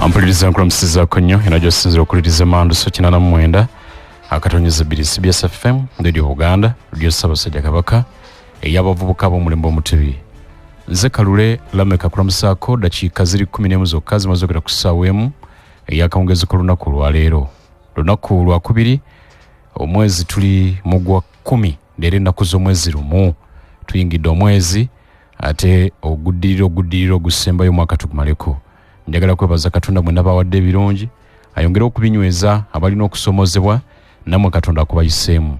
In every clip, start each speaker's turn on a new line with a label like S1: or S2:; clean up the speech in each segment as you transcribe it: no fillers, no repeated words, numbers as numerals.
S1: Ampuliriza, nkulamusizaako nnyo era gyosinzira okuliriza Manduso 89.2 CBS FM, Radio Buganda, Radio Ssaabasajja Kabaka, ey'abavubuka b'omulembe Omutebi. Nze Kalule Lameka, kulamusaako. Dakiika ziri 11 zokka zimaze okera ku ssaawa 1 ey'akawungezi k'olunaku olwaleero, lunaku lwakubiri, omwezi tuli mu gwa 10. Leero ennaku z'omwezi 1, tuyingidde omwezi ate oguddirira, oguddirira, ogusembayo omwaka tugumaleko. Njagala kwebaza Katonda mwenna bawadde ebirungi, ayongere okubinyweza. Abalina okusomozebwa, nammwe Katonda akubayiseemu.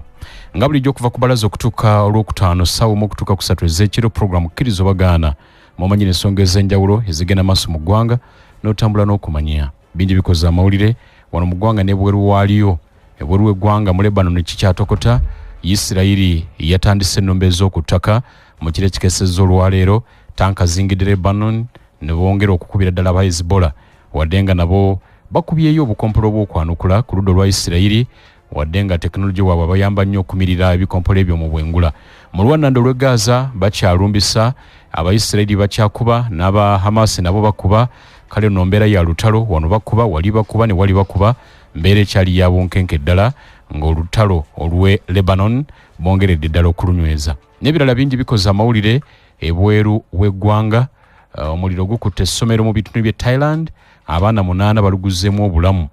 S1: Nga bulijjo, okuva ku balaza okutuuka Olwokutaano ssaawa 1 okutuuka ku 3 ez'ekiro, programu Kkiriza Obagaana, mumanyira ensonga ez'enjawulo ezigenda maaso mu ggwanga n'otambula n'okumanya bingi bikoze amawulire wano mu ggwanga n'ebweru waalyo. Ebweru w'eggwanga, mu Lebanon kikyatokota. Isirayiri yatandise ennumba ez'oku ttaka mu kiro ekikesezza olwaleero. Tanka zingidde Lebanon ne bongera okukubira ddala aba Hezbollah, wadde nga nabo bakubyeyo obukompolo bw'okwanukula ku ludda olwa Isirayiri, wadde nga tekinologi waabwe abayamba nnyo okumirira ebikompolo ebyo mu bwengula. Mu lwananda olw'e Gaza bakyalumbisa, Abaisirayiri bakyakuba, n'aba Hamasi nabo bakuba. Kale no mbeera ya lutalo, wano bakuba, wali bakuba, ne wali bakuba. Mbeera ekyali ya bunkenke ddala, ng'olutalo olw'e Lebanon bongeredde ddala okulunyweza. N'ebirala bingi bikoze amawulire ebweru w'eggwanga. Omuliro gukutte essomero mu bitundu by'e Thailand, abaana 8 baluguzeemu obulamu,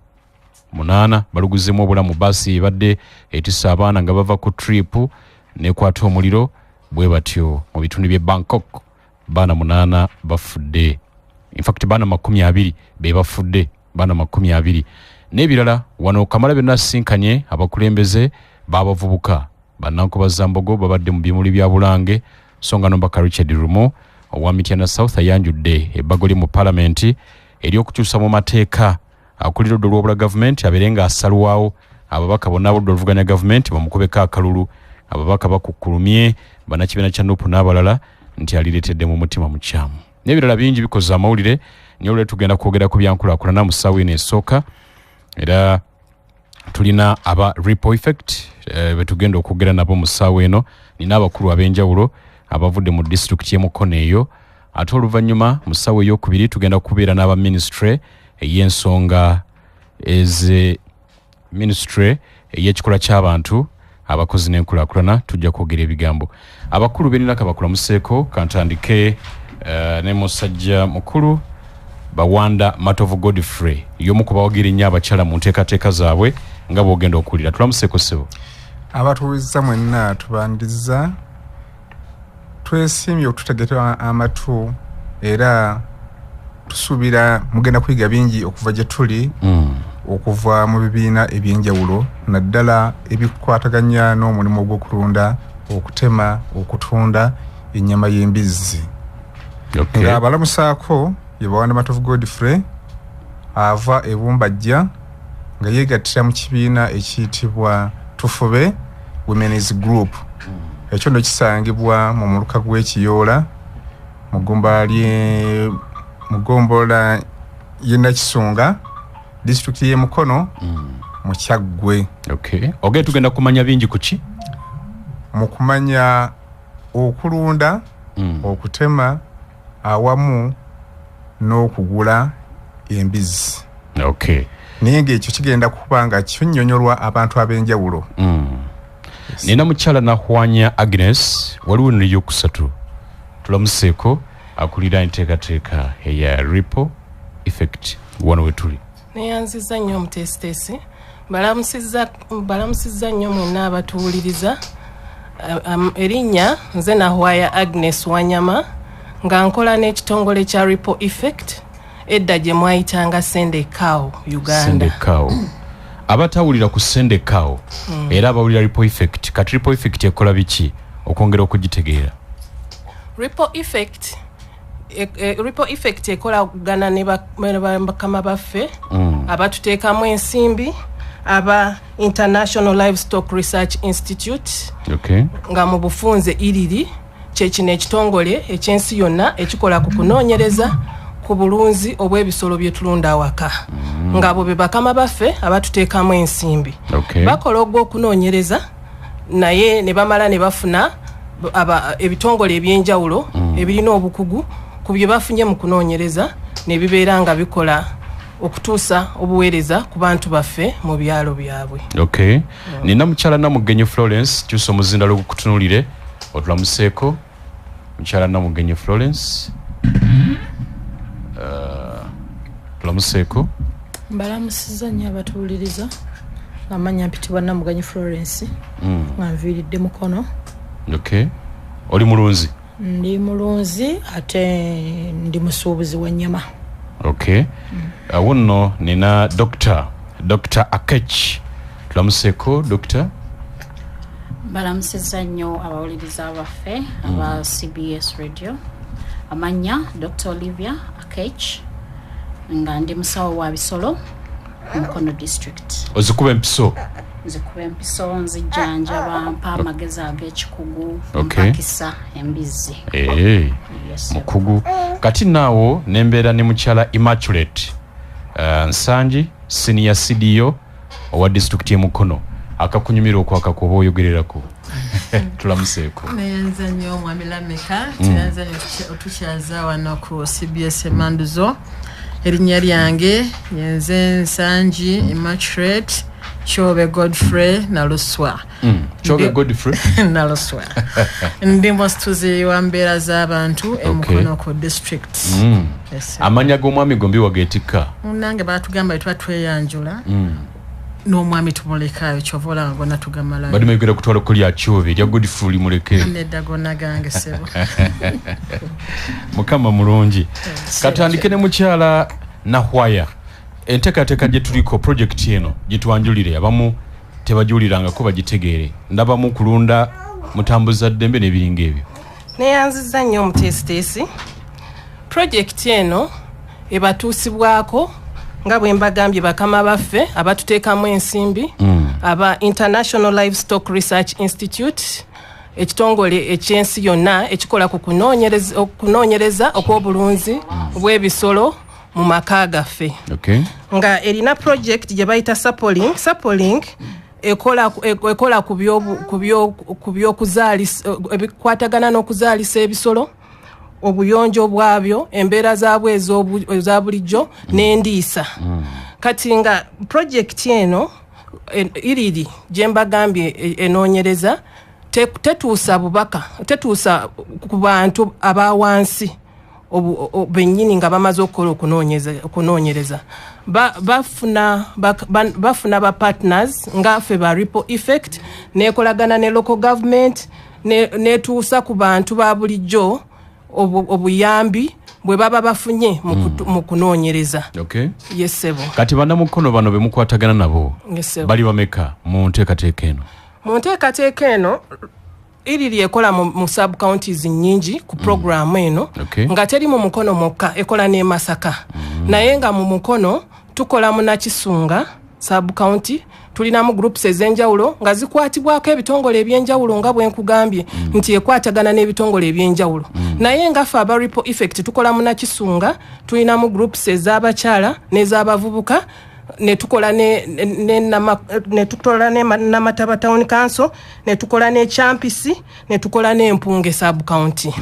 S1: 8 baluguzeemu obulamu. Baasi ebadde etisse abaana nga bava ku trip nekwata omuliro bwe batyo mu bitundu by'e Bangkok. Baana 8 bafudde, infact baana 20 be bafudde, baana 20. N'ebirala wano Kamala byonna asisinkanye abakulembeze b'abavubuka Bannankobazambogo, babadde mu bimuli bya Bulange. So nga nomubaka Richard Lumu owa Mityana South ayanjudde ebbago lye mu Palamenti ery'okukyusa mu mateeka akulira oludda olwobula gavumenti abeere ng'asalwawo ababaka bonna aboludda oluvuganya gavumenti bamukubeko akalulu. Ababaka bakukkulumye bannakibiina kya NUP n'abalala nti alireetedde mu mutima mukyamu. N'ebirala bingi bikoze amawulire. Naye olwali tugenda kwogera ku byankulaakulana mu ssaawa eno esooka, era tulina aba Ripple Effect betugenda okwogera nabo mu ssaawa eno. Nina abakulu ab'enjawulo abavudde mu disitulikiti y'e Mukono eyo. Ate oluvannyuma mu ssaawa eyokubiri tugenda kubeera n'aba ministry ey'ensonga eze ministry ey'ekikula ky'abantu, abakozi n'enkulaakulana. Tujja kwogera ebigambo. Abakulu beninaka bakulamuseeko. Kantandike ne musajja mukulu Bawanda Matovu Godfrey, y'omu ku bawagira ennyo abakyala mu nteekateeka zaabwe, nga bw'ogenda okuwulira. Tulamuseeko, ssebo.
S2: Abatuwuliriza mwenna tubandiza, twesiimye okututegeka amatu, era tusuubira mugenda kuyiga bingi okuva gye tuli, okuva mu bibiina ebyenjawulo, naddala ebikwataganya n'omulimu ogw'okulunda, okutema, okutunda ennyama y'embizzi. Nga abalamusaako ye Bawanda Matovu Godfrey, ava Ebumbajja, nga yeegattira mu kibiina ekiyitibwa Tufube Women's Group. Ekyo nno kisangibwa mu muluka gw'Ekiyoola, mu ggomba lye mu ggombolola y'e Nakisunga, disitulikiti y'e Mukono, mu Kyaggwe.
S1: Okay. Ogenda tugenda kumanya bingi ku ki?
S2: Mu kumanya okulunda, okutema awamu n'okugula embizzi. Naye ng'ekyo kigenda kuba nga kinnyonnyolwa abantu ab'enjawulo.
S1: Nina mukyala Nahwanya Agnes, waliwo eno eyokusatu. Tulamuseeko, akulira enteekateeka eya Ripple Effect wano wetuli.
S3: Neyanziza nnyo omuteesiteesi. Balamusizza nnyo mwenna abatuwuliriza. Erinnya nze Nahwaya Agnes Wanyama, nga nkola n'ekitongole kya Ripple Effect, edda gye mwayitanga Sendekaawo Uganda.
S1: Sendekaawo. Abatawulira ku Sendekaawo era abawulira Ripple Effect, kati Ripple Effect ekola biki, okwongera okugitegeera?
S3: Ripple Effect Ripple Effect ekolagana ne bakama baffe abatuteekamu ensimbi, aba International Livestock Research Institute, nga mu bufunze ILRI. Kyekino ekitongole ekyensi yonna ekikola ku kunoonyereza ku bulunzi obw'ebisolo bye tulunda awaka, ng'abo be bakama baffe abatuteekamu ensimbi. Bakola ogw'okunoonyereza, naye ne bamala ne bafuna ebitongole ebyenjawulo ebirina obukugu ku bye bafunye mu kunoonyereza, ne bibeera nga bikola okutuusa obuweereza ku bantu baffe mu byalo byabwe.
S1: Okay. Nina mukyala Namugenyi Florence, kyusa omuzindalo gukutunuulire otulamuseeko. Mukyala Namugenyi Florence, tulamuseeko.
S4: Mbalamusiza nnyo abatuwuliriza. Amannya mpitibwa Namugenyi Florence, nga nviiridde Mukono.
S1: Okay. Oli mulunzi?
S4: Ndi mulunzi ate ndi musuubuzi wa nnyama.
S1: Okay. Awo nno nina Dr. Akech, tulamuseeko Dr.
S5: Mbalamusizza nnyo abawuliriza baffe aba CBS Radio. Amannya Dr. Olivia Akech, nga ndi musawo wa bisolo mu Mukono District.
S1: Ozikuba empiso?
S5: Nzikuba empiso, nzijjanjaba, mpa amagezi ag'ekikugu, mpakisa embizzi. Yes,
S1: Mukugu. Kati naawo nembeera ne mukyala Immaculate Nsangi, senior CDO owa disitulikiti y'e Mukono. Akakunyumira okwakakuba oyogererako. Tulamuseeko.
S6: Neyanza nnyo omwami Lameka, tuyanza nnyo otukyaza wano ku CBS Emanduzo. Erinnya lyange yenze Nsangi Immaculate Kyobe Godfrey Naluswa.
S1: Kyobe Godfrey
S6: Naluswa. Ndi musituzi wa mbeera z'abantu e Mukono ku district. Yes, sir.
S1: Amannya g'omwami gombi wageetikka?
S6: Munnange baatugamba bwe tuba tweyanjula, n'omwami tumulekaayo, kyova olaba gonna tugamalayo.
S1: Badde mwegera kutwala ko lya Kyobe, erya Godfrey limuleke.
S6: Nedda, gonna gange ssebo.
S1: Mukama mulungi. Katandike ne mukyala Nahwaya. Enteekateeka gye tuliko, project eno gitwanjulire, abamu tebagiwulirangako bagitegeere. Ndabamu kulunda mutambuza ddembe n'ebiringa ebyo.
S3: Neyanzizza nnyo omuteesiteesi. Project eno ebatuusibwako nga bwe mbagambye bakama baffe abatuteekamu ensimbi, aba International Livestock Research Institute, ekitongole ekyensi yonna ekikola ku kunoonyereza okw'obulunzi bw'ebisolo mu maka gaffe. Nga erina project gye bayita Saproling. Saproling ekola ku by'okuzaalisa, ebikwatagana n'okuzaalisa ebisolo, obuyonjo bwabyo, embeera zaabwe eza bulijjo n'endiisa. Kati nga project eno iriri gye mbagambye enoonyereza tetuusa bubaka, tetuusa ku bantu aba wansi bennyini nga bamaze okukola okunoonyereza. Bafuna ba partners nga ffe ba Ripple Effect, nekolagana ne local government, netuusa ku bantu ba bulijjo obuyambi bwe baba bafunye mu kunoonyereza. Yes, ssebo.
S1: Kati bannamukono bano be mukwatagana nabo,
S3: Yes, ssebo.
S1: bali bameka mu nteekateeka eno?
S3: Mu nteekateeka eno iriri ekola mu sub counties nnyingi ku programu eno. Nga teri mu Mukono mwokka, ekola n'e Masaka. Naye nga mu Mukono tukola mu Nakisunga sub county, tulinamu groups ez'enjawulo nga zikwatibwako ebitongole ebyenjawulo nga bwe nkugambye nti ekwatagana n'ebitongole ebyenjawulo. Naye nga ffe aba Ripple Effect tukola mu Nakisunga, tulinamu groups ez'abakyala n'ez'abavubuka, ne tukola ne tukola ne Namataba Town Council, ne tukola ne Kyampisi, ne tukola ne Mpunge sub county.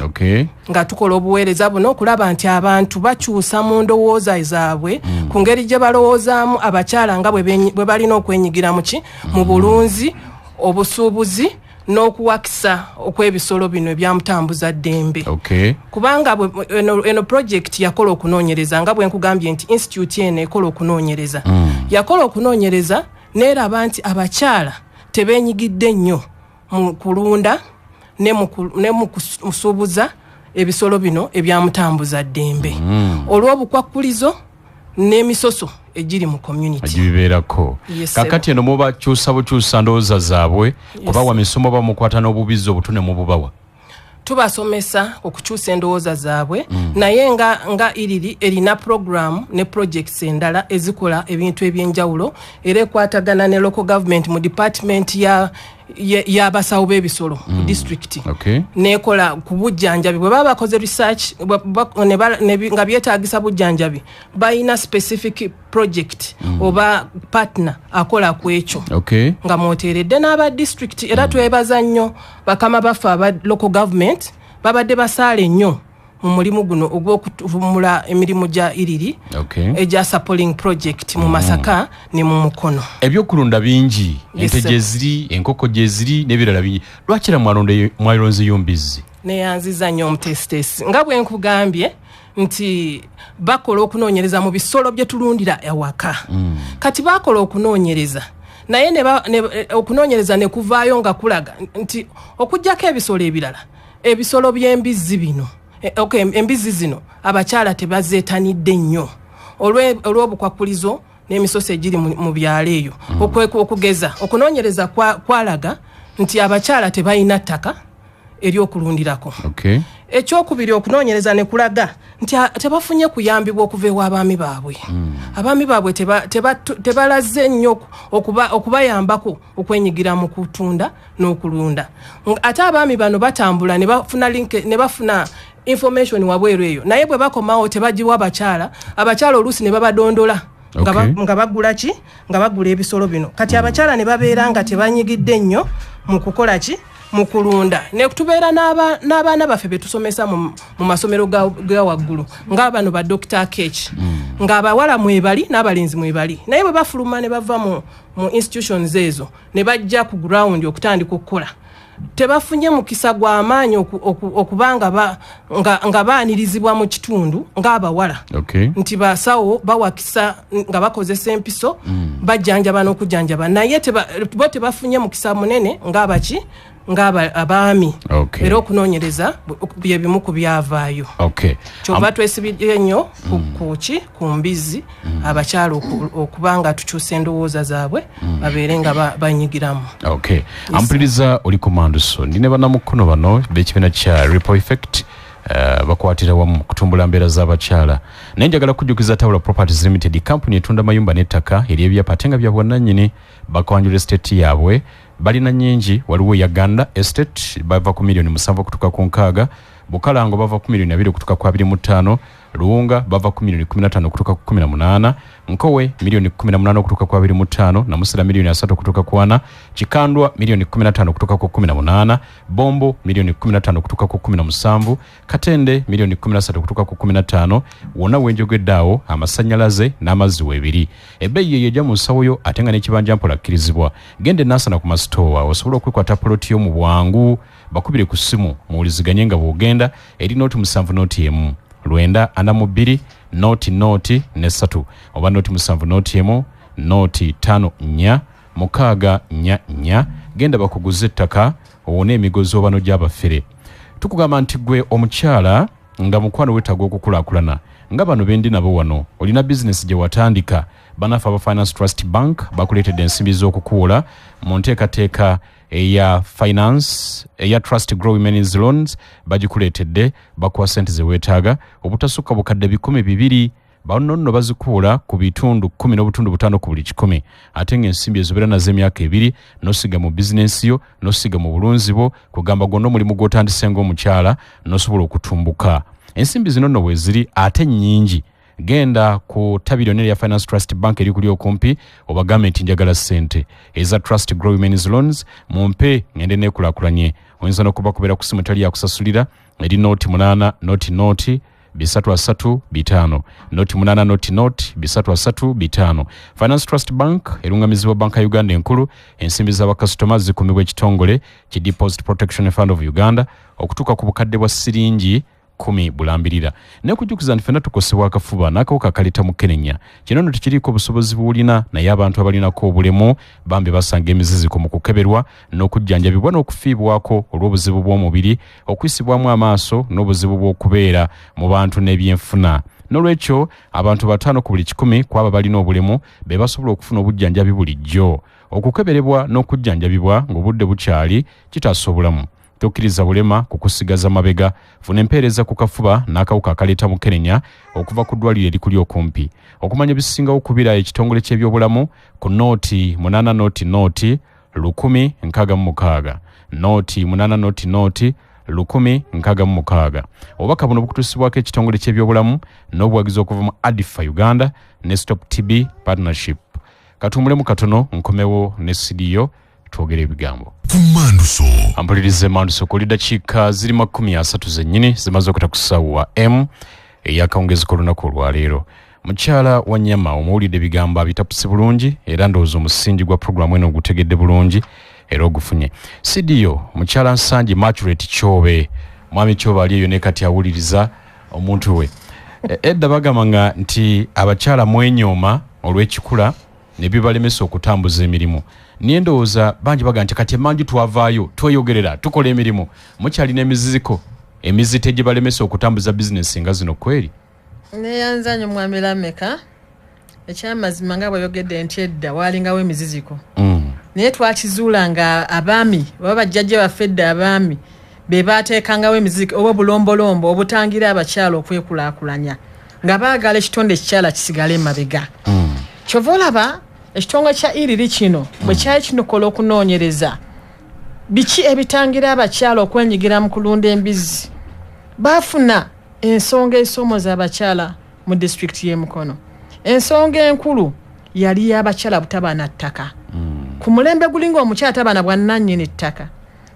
S3: Nga tukola obuweereza buno okulaba nti abantu bakyusa mu ndowooza zaabwe ku ngeri gye balowoozaamu abakyala nga bwe balina okwenyigira mu ki? Mu bulunzi, obusuubuzi n'okuwakisa okw'ebisolo bino ebyamutambuza ddembe. Kubanga eno project yakola okunoonyereza nga bwe nkugambye nti institute eno ekola okunoonyereza. Yakola okunoonyereza n'eraba nti abakyala tebeenyigidde nnyo mu kulunda ne mu kusuubuza ebisolo bino ebyamutambuza ddembe. Olw'obukwakkulizo n'emisoso egiri mu community.
S1: Agibibeerako.
S3: Yes,
S1: Kakati eno mubakyusa bukyusa ndowooza zaabwe, kubawa misomo, bamukwata n'obubizi obutone mububawa?
S3: Tubasomesa okukyusa endowooza zaabwe, naye nga iriri erina program ne projects endala ezikola ebintu ebyenjawulo, era ekwatagana ne local government mu department y'abasawo b'ebisolo ku district. Nekola ku bujjanjabi bwe baba bakoze research, nga byetaagisa bujjanjabi, balina specific project oba partner akola ku ekyo. Nga mwoteeredde n'aba district, era twebaza nnyo bakama baffe aba local government, babadde basaale nnyo mu mulimu guno ogw'okutumbula emirimu gya IRIRI egya supporting project mu Masaka ne mu Mukono.
S1: Ebyokulunda bingi, ente gyeziri, enkoko gyeziri n'ebirala bingi, lwaki era mwalonzeyo mbizzi?
S3: Neyanziza nnyo omutesitesi. Nga bwe nkugambye nti bakola okunoonyereza mu bisolo bye tulundira awaka. Kati bakola okunoonyereza naye okunoonyereza ne kuvaayo nga kulaga nti okuggyako ebisolo ebirala, ebisolo by'embizzi bino, embizzi zino abakyala tebazeetanidde nnyo olw'obukwakulizo n'emisoso egiri mu byalo eyo. Okugeza okunoonyereza kwalaga nti abakyala tebalina ttaka ery'okulundirako. Ekyokubiri, okunoonyereza ne kulaga nti tebafunye kuyambibwa okuva ew'abaami baabwe. Abaami baabwe tebalaze nnyo okubayambako okwenyigira mu kutunda n'okulunda. Ate abaami bano batambula ne bafuna link, ne bafuna information wabweru eyo, naye bwe bakomawo tebagiwa abakyala. Abakyala oluusi ne babadondola nga bagula ki, nga bagula ebisolo bino. Kati abakyala ne babeera nga tebanyigidde nnyo mu kukola ki, mu kulunda. Ne tubeera n'abaana baffe be tusomesa mu masomero ga waggulu, nga bano ba Dr. Akech, ng'abawala mwebali n'abalenzi mwebali, naye bwe bafuluma ne bava mu institutions ezo ne bajja ku ground okutandika okukola, tebafunye mukisa gwa maanyi okubanga nga baanirizibwa mu kitundu ng'abawala. Nti basawo bawakisa nga bakozesa empiso, bajjanjaba n'okujjanjaba, naye bo tebafunye mukisa munene ng'abaki, ng'abaami. Era okunoonyereza bye bimu ku byavaayo. Kyova twesibidde nnyo ku ki, ku mbizzi, abakyala okuba nga tukyusa endowooza zaabwe, babeere nga banyigiramu.
S1: Ampuliriza oli ku Manduso, ndi ne bannamukono bano b'ekibiina kya Ripple Effect, bakwatira wamu kutumbula mbeera z'abakyala. Naye njagala kujjukiza Tabula Properties Limited, kampuni etunda mayumba n'ettaka ery'ebyapa ate nga bya bwannannyini. Bakwanjula estate yaabwe, balina nnyingi. Waliwo eya Ganda Estate, bava ku miliyoni 7 okutuuka ku 60. Bukalango bava ku miliyoni 2 okutuuka ku 25. Luwunga bava ku miliyoni 15 okutuuka ku 18. Nkowe miliyoni 18 okutuuka ku 25. Namusera miliyoni 30 okutuuka ku 40. Kikandwa miliyoni 15 okutuuka ku 18. Bombo miliyoni 15 okutuuka ku 17. Katende miliyoni 13 okutuuka ku 15. Wonna wenjogedde awo amasannyalaze n'amazzi weebiri. Ebbeeyi yeyo ejja mu nsawo yo, ate nga n'ekibanja mpola akkirizibwa. Genda enaasana ku masitoowa osobola okwekwata poloti yo mu bwangu. Bakubire ku ssimu muwuliziganye nga bw'ogenda eri 0 7 0 1 9 42 0 0 ne 3 oba 0 7 0 1 0 5 4 6 4 4. Genda bakuguze ettaka owone emigozi oba nojja abafere. Tukugamba nti gwe omukyala nga mukwano wetaaga okukulaakulana nga bano bendi nabo wano, olina bizinesi gye watandika, bannaffe aba Finance Trust Bank bakuleetedde ensimbi z'okukuwola mu nteekateeka eya finance eya Trust Grow Women's Loans. Bagikuleetedde, bakuwa sente ze weetaaga obutasukka bukadde 200,000. Bano nno bazikuula ku bitundu 10.5 ku buli kikumi, ate ng'ensimbi ezo beera nazo emyaka 2, n'osiga mu bizinensi yo, n'osiga mu bulunzi bwo, kugamba gwonna omulimu gw'otandise ng'omukyala n'osobola okutumbuka. Ensimbi zino nno bwe ziri ate nnyingi. Genda ku ttabi lyonna erya Finance Trust Bank eri kuli okumpi, obagambe nti njagala ssente eza Trust Grow Women's Loans, mumpe ngende neekulaakulanye. Oyinza n'okubakubira ku simu etali yakusasulira eri 0 8 0 0 3 3 5, 0 8 0 0 3 3 5. Finance Trust Bank erungamizibwa Banka ya Uganda enkulu. Ensimbi z'abakasitoma zikumibwa ekitongole ki Deposit Protection Fund of Uganda okutuuka ku bukadde bwa siringi 10 bulambirira. Naye kujjukiza nti ffenna tukosebwa akafuba n'akawuka akaleeta mukenenya. Kino nno tekiriiko busobozi buwulina, naye abantu abalinako obulemu bambi basanga emiziziko mu kukeberwa n'okujjanjabibwa n'okufiibwako olw'obuzibu bw'omubiri, okuyisibwamu amaaso n'obuzibu bw'okubeera mu bantu n'ebyenfuna. N'olwekyo abantu 5 ku buli 100 ku abo balina obulemu be basobola okufuna obujjanjabi bulijjo. Okukeberebwa n'okujjanjabibwa ng'obudde bukyali kitaasa obulamu. Tokkiriza bulema kukusigaza mabega. Funa empeereza ku kafuba n'akawuka akaleeta mukenenya okuva ku ddwaliro erikuli okumpi. Okumanya ebisingawo, kubira ekitongole ky'ebyobulamu ku 0 8 0 0 1066, 0 8 0 0 1066. Obubaka buno bukutuusibwako ekitongole ky'ebyobulamu n'obuwagizi okuva mu ADFA Uganda ne Stop TB Partnership. Katuwummulemu katono, nkomewo ne sidiyo. Twogere ebigambo
S7: ku Manduso.
S1: Ampuliriza Emanduso kuli dakiika ziri 30 zennyini zimaze okuta ku ssaawa m eyakawungezi k'olunaku olwaleero. Mukyala wa Nyama, omuwulidde ebigambo abitapuse bulungi, era ndowooza omusingi gwa puroguramu eno ogutegedde bulungi era ogufunye. Sidiyo mukyala Nsangi Immaculate Kyobe, mwami Kyobe ali eyo ne kati awuliriza omuntu we. Edda bagamba nga nti abakyala mwenyooma olw'ekikula ne bibalemesa okutambuza emirimu, naye ndowooza bangi bagamba nti kati emanju twavaayo, tweyogerera, tukola emirimu. Mukyalina emiziziko, emizito egibalemesa okutambuza bizinesi nga zino, kweri?
S6: Neyanzanyo mwami Lameka. Ekyamazima, nga bweyogedde nti edda walingawo emiziziko, naye twakizuula nga abaami oba bajjajja baffe edda, abaami be bateekangawo emiziziko oba obulombolombo obutangira abakyala okwekulaakulanya, nga baagala ekitonde ekikyala kisigale emabega. Kyova olaba ekitongole kya IRRI kino bwe kyali kinokola okunoonyereza biki ebitangira abakyala okwenyigira mu kulunda embizzi, baafuna ensonga esoomoza abakyala mu disitulikiti y'e Mukono. Ensonga enkulu yali y'abakyala butaba na ttaka. Ku mulembe guli ng'omukyala taba na bwannannyini ttaka,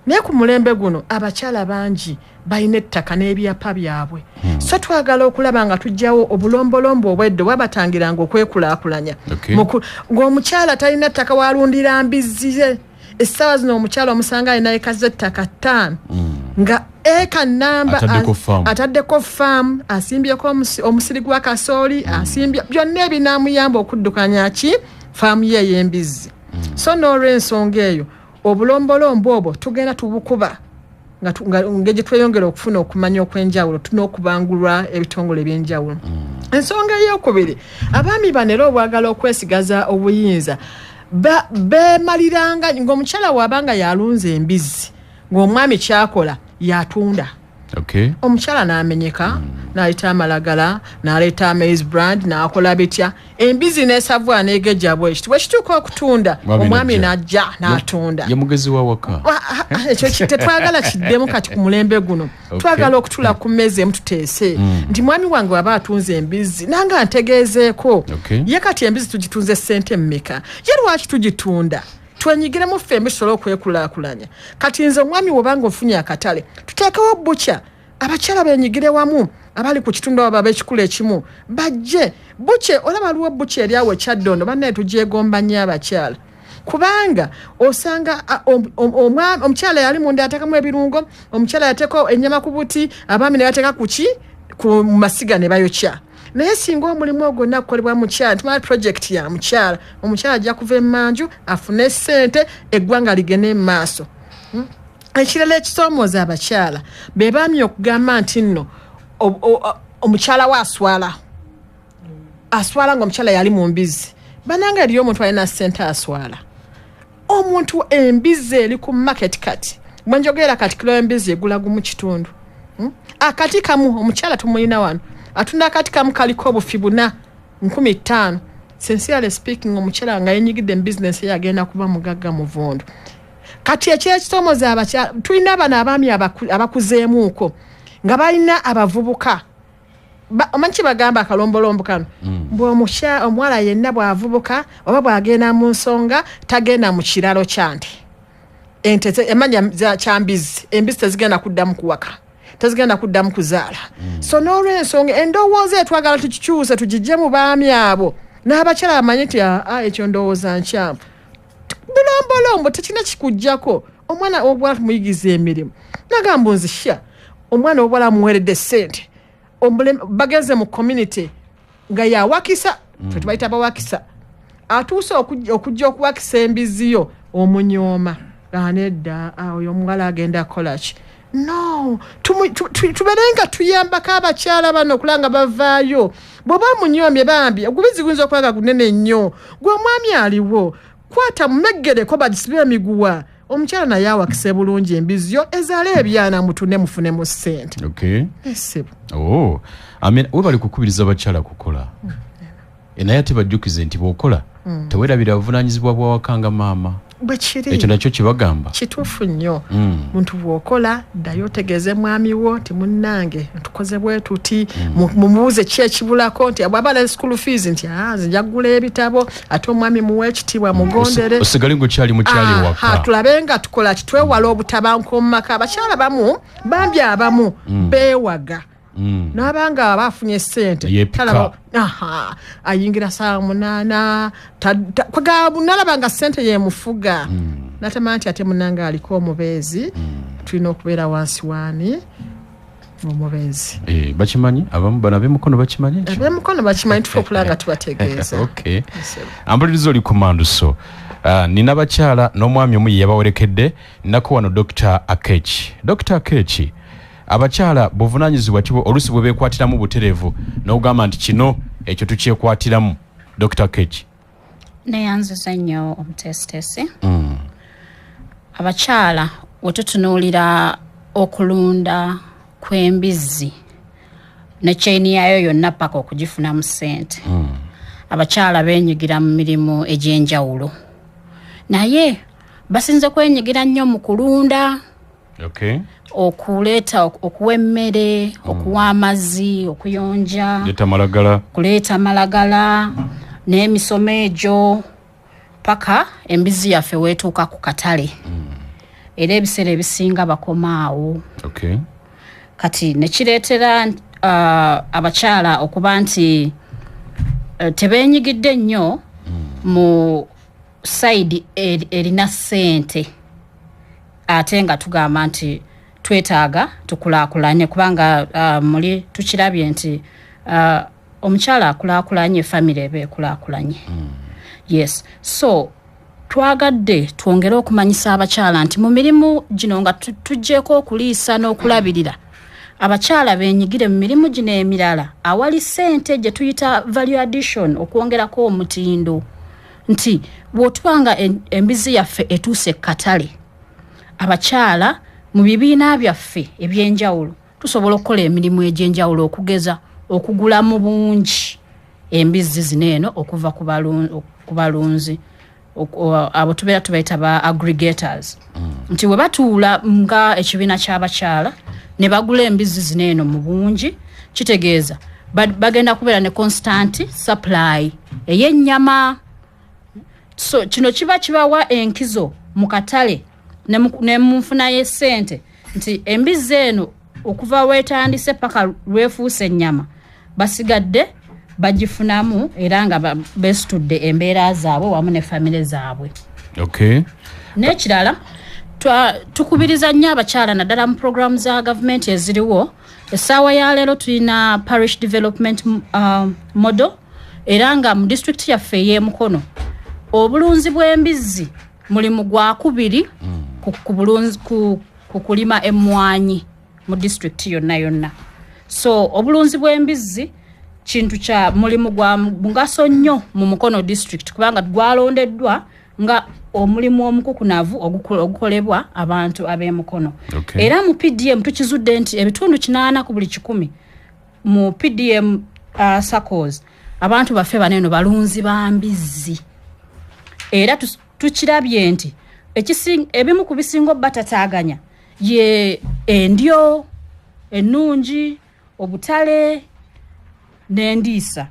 S6: naye ku mulembe guno abakyala bangi balina ettaka n'ebyapa byabwe. So twagala okulaba nga tuggyawo obulombolombo obwedde bwabatangiranga okwekulaakulanya. Ng'omukyala talina ttaka walundira mbizzi ze, essaawa zino omukyala omusanga alina eka z'ettaka 5, nga eka namba
S1: Ataddeko faamu.
S6: Ataddeko faamu, asimbyeko omusiri gwa kasooli, asimbye byonna ebinaamuyamba okuddukanya ki faamu ye ey'embizzi. So n'olw'ensonga eyo, obulombolombo obwo tugenda tubukuba nga gye tweyongera okufuna okumanya okw'enjawulo n'okubangulwa ebitongole ebyenjawulo. Ensonga eyokubiri, abaami bano era obwagala okwesigaza obuyinza, beemaliranga ng'omukyala waabanga yalunze embizzi, ng'omwami kyakola yatunda. Omukyala n'amenyeka, n'aleeta amalagala, n'aleeta maize bran, n'akola bitya, embizi n'esavua n'egejja bwekiti. Bwe kituuka okutunda,
S1: Mwami
S6: omwami
S1: n'ajja.
S6: n'ajja n'atunda.
S1: Ye mugezi wa waka.
S6: Ekyo tetwagala kiddemu kati ku mulembe guno. Twagala okutula ku mmeeza emu tuteese nti mwami wange waba atunze embizzi, nange antegeezeeko. Ye kati embizzi tugitunze ssente mmeka? Ye lwaki tugitunda? Twenyigiremu ffembi tusobole okwekulaakulanya. Kati nze omwami wobanga ofunye akatale, tuteekewo butcher, abakyala benyigire wamu abali ku kitundu abo ab'ekikula ekimu bajje butcher. Olaba waliwo butcher eri awo ekyaddondo, bannaye tugyegomba nnyo abakyala, kubanga osanga omukyala yali munda yateekamu ebirungo, omukyala yateeka ennyama ku buti, abaami ne bateeka ku ki, ku masiga ne bayokya. Naye singa omulimu ogwo gwonna gukolebwa mukyala, tumala project ya mukyala, omukyala ajja kuva emmanju afune ssente, eggwanga ligende mu maaso. Ekirala ekisoomooza abakyala be baami okugamba nti nno omukyala we aswala, aswala nga omukyala yali mu mbizzi. Bananga, eriyo omuntu alina ssente aswala? Omuntu embizzi eri ku market kati bwenjogera kati kilo embizzi egula 1.5. Akati kamu, omukyala tumulina wano atunda akati kamu kaliko obufi buna, 5,000. Sincerely speaking, omukyala nga yenyigidde mu bizinesi ye agenda kuba mugagga muvundu. Kati ekyekitomoza abakyala, tulina bano abaami abakuzeemuuko nga balina abavubuka. Omanyi kibagamba akalombolombo kano, bwe omuwala yenna bw'avubuka oba bw'agenda mu nsonga, tagenda mu kiralo kyante ente emanya kyambizi, embizi tezigenda kuddamu kuwaka, tezigenda kuddamu kuzaala. So n'olwensonga endowooza etwagala tukikyuse, tugijje mu baami abo, n'abakyala bamanye nti aa, ekyo ndowooza nkyamu, bulombolombo tekina kikugjako. Omwana obuwala tumuyigiza emirimu, nagamba nzi sha omwana obuwala amuweredde ssente, bagenze mu community nga yawakisa, fe tubayita bawakisa, atuuse okujja okuwakisa embizi yo, omunyooma, anedda oyo omuwala agenda kukolaki? No, tubeere nga tuyambako abakyala bano okulaba nga bavaayo. Bw'oba omunyoomye, bambi ogubizi guyinza okuba nga gunene nnyo, gwe omwami aliwo kwata mumeggereko bagisibe emiguwa, omukyala naye awakise bulungi embizi yo ezaale ebyana, mutune mufunemu ssente. Esebo.
S1: Oh, Amina, webali kukubiriza abakyala kukola. Naye ate bajjukize nti bw'okola teweerabira buvunaanyizibwa bwawaka nga maama.
S6: Bwekiri.
S1: Ekyo nakyo kibagamba.
S6: Kituufu nnyo. Muntu bw'okola ddayo otegeeze mwami wo nti munnange tukoze bwe tuti, mumubuuze ki ekibulako, nti bw'aba ne school fees nti nze nja kugula ebitabo, ate omwami muwe ekitiibwa, mugondere.
S1: Osigale ng'okyali mukyali ewaka.
S6: Tulabe nga tukola ki, twewala obutabanguko mu maka. Abakyala bamu bambi abamu beewaga n'abanga aba afunye ssente.
S1: Yeepika.
S6: Aha, ayingira 8:00, kwegamba nalaba nga ssente yemufuga, natema nti ate munange aliko omubeezi, tulina okubeera wansi waani omubeezi.
S1: Eh, bakimanyi abamu bano ab'emukono bakimanyi ekyo?
S6: Ab'emukono bakimanyi, tufe okulaba nga tubategeeza.
S1: Okay, ampuliriza oli ku Manduso. Nina bakyala n'omwami omu ye yabawerekedde nako wano, Dr Akech. Dr Akech, abakyala buvunaanyizibwa ki oluusi bwe beekwatiramu butereevu n'ogamba nti kino ekyo tukyekwatiramu, Dr Akech?
S5: Neyanziza nnyo omuteesiteesi. Abakyala wetutunuulira okulunda kw'embizzi ne chain yayo yonna paka okugifunamu ssente, abakyala beenyigira mu mirimu egy'enjawulo, naye basinze kwenyigira nnyo mu kulunda, okuleeta, okuwa emmere, okuwa amazzi, okuyonja,
S1: leeta malagala,
S5: kuleeta malagala n'emisomo egyo paka embizzi yaffe weetuuka ku katale. Era ebiseera ebisinga bakomaawo. Kati nekireetera abakyala okuba nti tebeenyigidde nnyo mu side erina ssente, ate nga tugamba nti twetaaga tukulaakulanye, kubanga muli tukirabye nti omukyala akulaakulanye, famire eba ekulaakulanye. Yes, so twagadde twongere okumanyisa abakyala nti mu mirimu gino nga tuggyeko okuliisa n'okulabirira, abakyala beenyigire mu mirimu gino emirala awali ssente gye tuyita value addition, okwongerako omutindo, nti bw'otuba nga embizzi yaffe etuuse ekkatale, abakyala mu bibiina byaffe ebyenjawulo tusobola okukola emirimu egy'enjawulo, okugeza okugula mu bungi embizzi zino eno okuva ku balunzi. Abo tubeera tubayita ba aggregators, nti we batuula nga ekibiina ky'abakyala ne bagula embizzi zino eno mu bungi, kitegeeza bagenda kubeera ne constant supply ey'ennyama. So kino kiba kibawa enkizo mu katale ne mu nfuna y'essente, nti embizzi eno okuva wetandise paka lwefuuse ennyama basigadde bagifunamu, era nga beesitudde embeera zaabwe wamu ne famire zaabwe. N'ekirala, tukubiriza nnyo abakyala naddala mu puroguramu za gavumenti eziriwo. Essaawa ya leero tulina parish development model, era nga mu disitulikiti yaffe ey'emukono obulunzi bw'embizzi mulimu gwakubiri ku kulima emmwanyi mu disitulikiti yonna yonna. So obulunzi bw'embizzi kintu kya mulimu gwa mugaso nnyo mu Mukono District, kubanga gwalondeddwa nga omulimu omukukunavu ogukolebwa abantu ab'emukono. Era mu PDM tukizudde nti ebitundu 80 ku buli 100 mu PDM SACCOs, abantu baffe baneeno balunzi ba mbizzi. Era tukirabye nti ebimu ku bisinga obatataaganya ye endyo ennungi, obutale n'endiisa.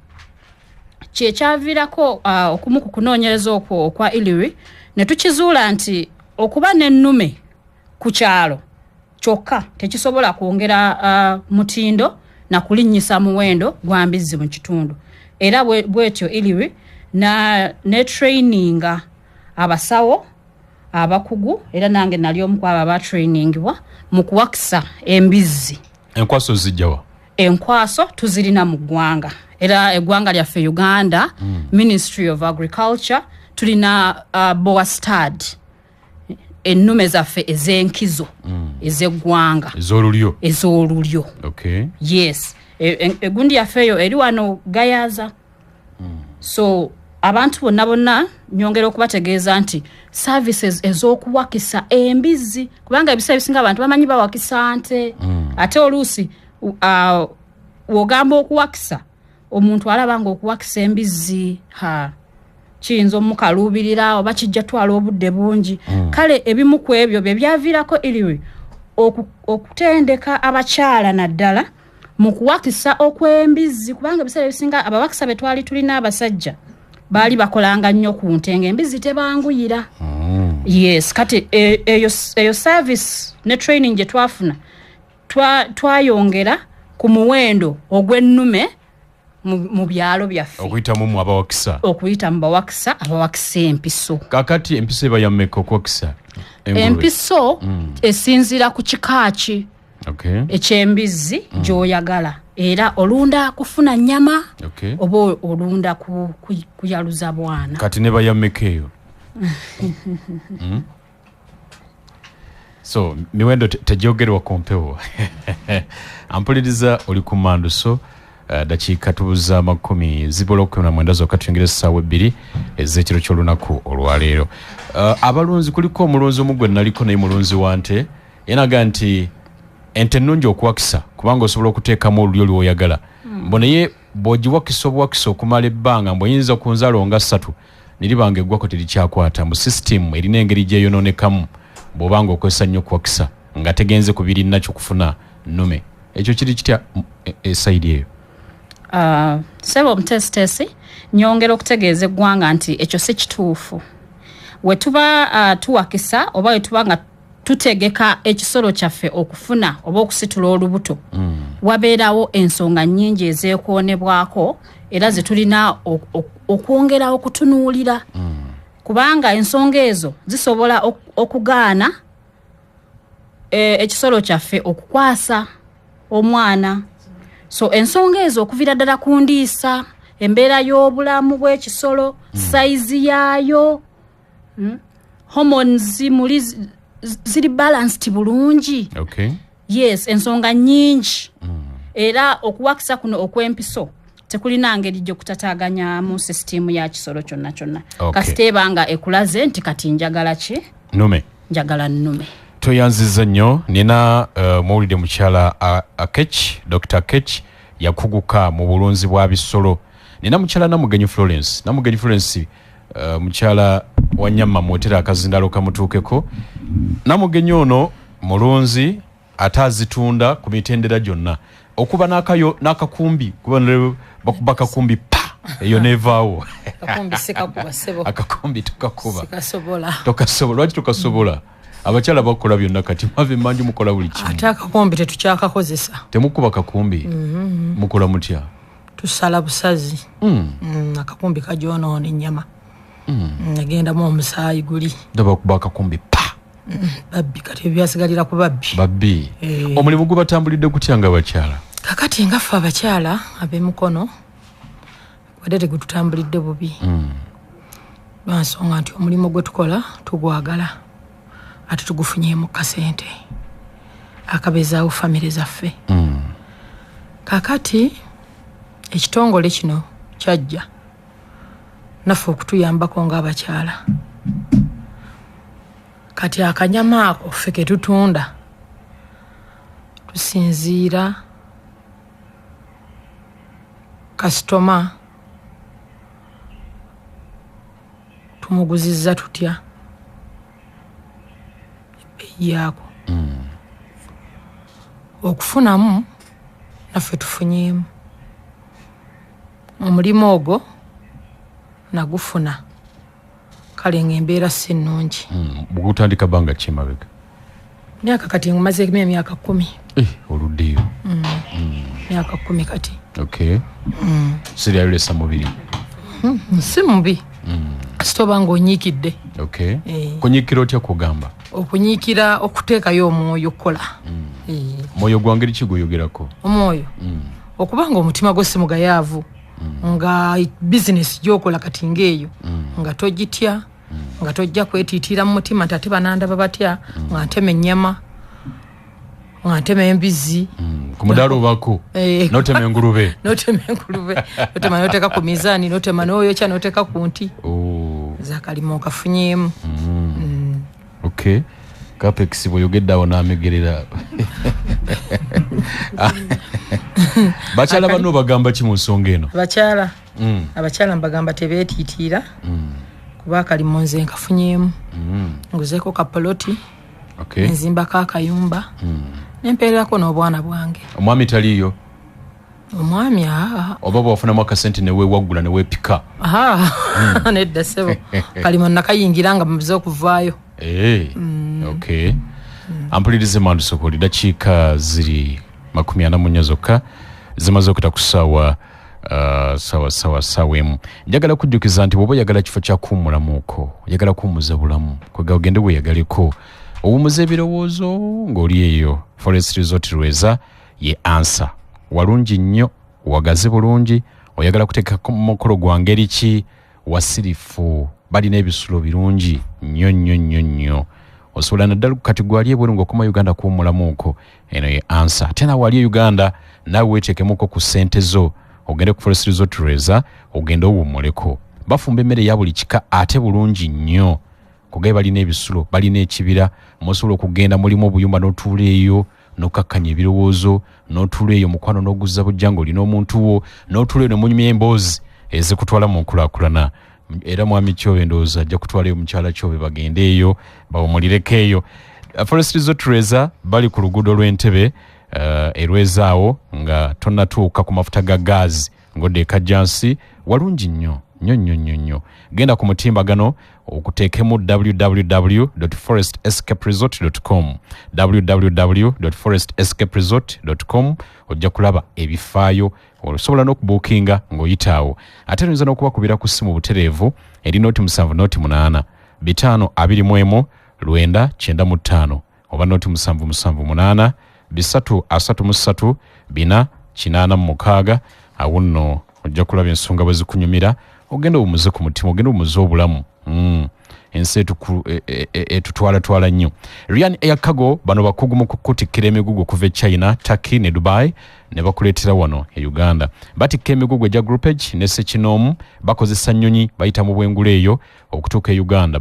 S5: Kyekyaviirako okumu ku kunoonyereza okwo okwa ILRI ne tukizuula nti okuba n'ennume ku kyalo kyokka tekisobola kwongera mutindo na kulinnyisa muwendo gwa mbizzi mu kitundu. Era bwetyo ILRI ne traininga abasawo abakugu, era nange nali omu ku abo abatrainingibwa mu kuwakisa embizzi.
S1: Enkwaso zijjawa?
S5: Enkwaso tuzirina mu ggwanga, era eggwanga lyaffe Uganda, Ministry of Agriculture, tulina Boer stud, ennume zaffe ez'enkizo ez'eggwanga.
S1: Ez'olulyo.
S5: Ez'olulyo. Yes. Egundi yaffe eyo eri wano Gayaza. So abantu bonna bonna nyongera okubategeeza nti services ez'okuwakisa embizzi, kubanga ebiseera ebisinga abantu bamanyi bawakisa nte, ate oluusi wogamba okuwakisa, omuntu alaba nga okuwakisa embizzi ha Kiyinza omukaluubirira oba kijja twala obudde bungi. Kale ebimu ku ebyo bye byaviirako ILRI okutendeka abakyala naddala mu kuwakisa okw'embizzi, kubanga ebiseera ebisinga abawakisa be twali tulina abasajja baali bakolanga nnyo ku nte ng'embizzi tebanguyira. Yes, kati eyo service ne training gye twafuna twayongera ku muwendo ogw'ennume mu byalo byaffe.
S1: Okuyitamu mu abawakisa.
S5: Okuyita mu bawakisa, abawakisa empiso.
S1: Kakati empiso eba ya mmeka okuwakisa engulube?
S5: Empiso esinziira ku kika ki eky'embizzi gy'oyagala. Era olunda kufuna nnyama oba olunda kuyaluza bwana.
S1: Kati ne bayammeka eyo? So miwendo tegyogerwa ku mpewo. Ampuliriza oli ku Manduso, dakiika tubuza 19 zokka tuyingire essaawa 2 ez'ekiro ky'olunaku olwaleero. Abalunzi kuliko omulunzi omu gwe naliko naye mulunzi wa nte, yanaga nti ente nnungi okuwakisa kubanga osobola okuteekamu olulyo lw'oyagala. Mbu naye bw'ogiwakisa obuwakisa okumala ebbanga, mbu oyinza ku nzaalo nga 3 neribanga eggwako terikyakwata. Mbu sisitimu erina engeri gyeyonoonekamu bw'obanga okozesa nnyo okuwakisa nga tegenze ku birinakyo kufuna nnume. Ekyo kiri kitya esayidi eyo?
S5: Ssebo omuteesiteesi, nyongera okutegeeza eggwanga nti ekyo si kituufu. We tuba tuwakisa oba we tuba nga tutegeka ekisolo kyaffe okufuna oba okusitula olubuto, wabeerawo ensonga nnyingi ezeekoonebwako era ze tulina okwongera okutunuulira. Kubanga ensonga ezo zisobola okugaana ekisolo kyaffe okukwasa omwana. So ensonga ezo okuviira ddala ku ndiisa, embeera y'obulamu bw'ekisolo, sayizi yaayo, hormones muli ziri balanced bulungi. Yes, ensonga nnyingi. Era okuwakisa kuno okw'empiso tekulina ngeri gy'okutataaganyaamu sisitiimu ya kisolo kyonna kyonna. Kasita eba nga ekulaze nti kati njagala ki?
S1: Nnume.
S5: Njagala nnume.
S1: Toyanziza nnyo. Nina muwulidde mukyala Akech, Dr. Akech yakuguka mu bulunzi bwa bisolo. Nina mukyala Namugenyi Florence. Namugenyi Florence mukyala wa Nyama mwotera akazindalo kamutuukeko. Namugenyi ono mulunzi ate azitunda ku mitendera gyonna. Okuba n'akayo n'akakumbi, kuba bakuba kakumbi pa eyo nevaawo.
S4: Akakumbi sikakuba ssebo.
S1: Akakumbi tokakuba.
S4: Sikasobola.
S1: Tokasobola. Lwaki tokasobola? Abakyala bakola byonna kati mwava emmanju mukola buli kimu.
S4: Ate akakumbi tetukyakakozesa.
S1: Temukuba kakumbi? Mukola mutya?
S4: Tusala busazi. Akakumbi kagyonoona ennyama. Agendamu omusaayi guli.
S1: Ndaba kuba akakumbi pa.
S4: Babbi kati ebyasigalira ku babbi.
S1: Babbi. Omulimu gubatambulidde gutya nga bakyala?
S4: Kakati nga ffe abakyala ab'emikono wadde tegututambulidde bubi. Lwa nsonga nti omulimu gwe tukola tugwagala ate tugufunyeemu kasente akabeezaawo famire zaffe. Kakati ekitongole kino kyajja naffe okutuyambako ng'abakyala. Kati akanyama ako ffe ke tutunda tusinziira kasitoma tumuguzizza tutya ebbeeyi yaako. Okufunamu naffe tufunyeemu. Omulimu ogwo nagufuna kale ng'embeera si nnungi.
S1: Bw'otandika bbanga ki emabega?
S4: Myaka kati ngumazeemu emyaka 10.
S1: Oluddeyo.
S4: Myaka 10 kati.
S1: Siriyayolesa mubiri.
S4: Si mubi. Kasita oba ng'onyiikidde.
S1: Kunyiikira otya kugamba?
S4: Okunyiikira okuteekayo omwoyo okukola.
S1: Omwoyo gwa ngeri ki gw'oyogerako?
S4: Omwoyo? Okuba ng'omutima gwo si mugayaavu. Nga bizinesi gy'okola kati ng'eyo. Nga togitya, nga tojja kwetiitira mu mutima nti ate banandaba batya, nga ntema ennyama, nga ntema embizzi.
S1: Ku mudaala obaako? N'otema engulube.
S4: N'otema engulube. N'otema n'oteeka ku mizaani, n'otema n'oyokya, n'oteeka ku nti. Nze akalimo nkafunyeemu.
S1: Kapex bw'oyogedde awo n'amegerera. Bakyala bano bagamba ki mu nsonga eno?
S4: Bakyala. Abakyala mbagamba tebeetiitiira, kuba akalimu nze nkafunyeemu. Nguzeeko kapoloti, nzimbako akayumba, nempeererako n'obwana bwange.
S1: Omwami taliiyo?
S4: Omwami aa.
S1: Oba bwafunamu akasente neweewaggula neweepika?
S4: Aha, nedda ssebo, kalimo nakayingira nga mubuze okuvaayo.
S1: Okay, ampulirize mandusokoli, dakiika ziri 44 zokka zimaze okuyita ku ssaawa sawa 1. Njagala kujjukiza nti bw'oba oyagala kifo kya kuwummulamuko, oyagala kuwummuza bulamu, kwega ogende weeyagaleko, owummuze ebirowoozo ng'oli eyo. Forest Resort Lweza ye ansa. Walungi nnyo, wagazi bulungi. Oyagala kuteeka mukolo gwa ngeri ki? Wasirifu, balina ebisulo birungi nnyo nnyo nnyo nnyo. Osobola naddala kati gwali ebweru ng'okoma Uganda kuwummulamuko, eno ye ansa. Ate naawe wali e Uganda, naawe weeteekemuko ku ssente zo ogende ku Forest Resort Lweza, ogende owummuleko. Bafumba emmere ya buli kika ate bulungi nnyo. Kugaye balina ebisulo, balina ekibira musobola okugenda, mulimu obuyumba n'otuula eyo n'okkakkanya ebirowoozo, n'otuula eyo mukwano n'oguzza bujja ng'olina omuntu wo, n'otuula eyo ne munyumya emboozi ezikutwala mu nkulaakulana. Era mwami Kyobe ndowooza ajja kutwalayo mukyala Kyobe bagende eyo bawumulireko eyo. Forest Resort Lweza bali ku luguudo lw'Entebe, erwezaawo nga tonnatuuka ku mafuta ga gaazi ng'odda e Kajjansi. Walungi nnyo nnyo nnyo nnyo nnyo. Genda ku mutimbagano okuteekemu www.forestescaperesort.com, www.forestescaperesort.com, ojja kulaba ebifaayo. Osobola n'okubuukinga ng'oyitaawo. Ate oyinza n'okubakubira ku ssimu butereevu eri 0 7 0 8 5 21 9 95 oba 0 7 7 8 3 33 4 86. Awo nno ojja kulaba ensonga bwe zikunyumira, ogenda owumuze ku mutima, ogenda owumuze obulamu. Ensi etutwalatwala nnyo. Ryan Air Cargo bano bakugu mu kukutikkira emigugu okuva e China, Turkey ne Dubai ne bakuleetera wano e Uganda. Batikka emigugu egya groupage ne sekinoomu, bakozesa nnyonyi, bayita mu bwengula eyo okutuuka e Uganda.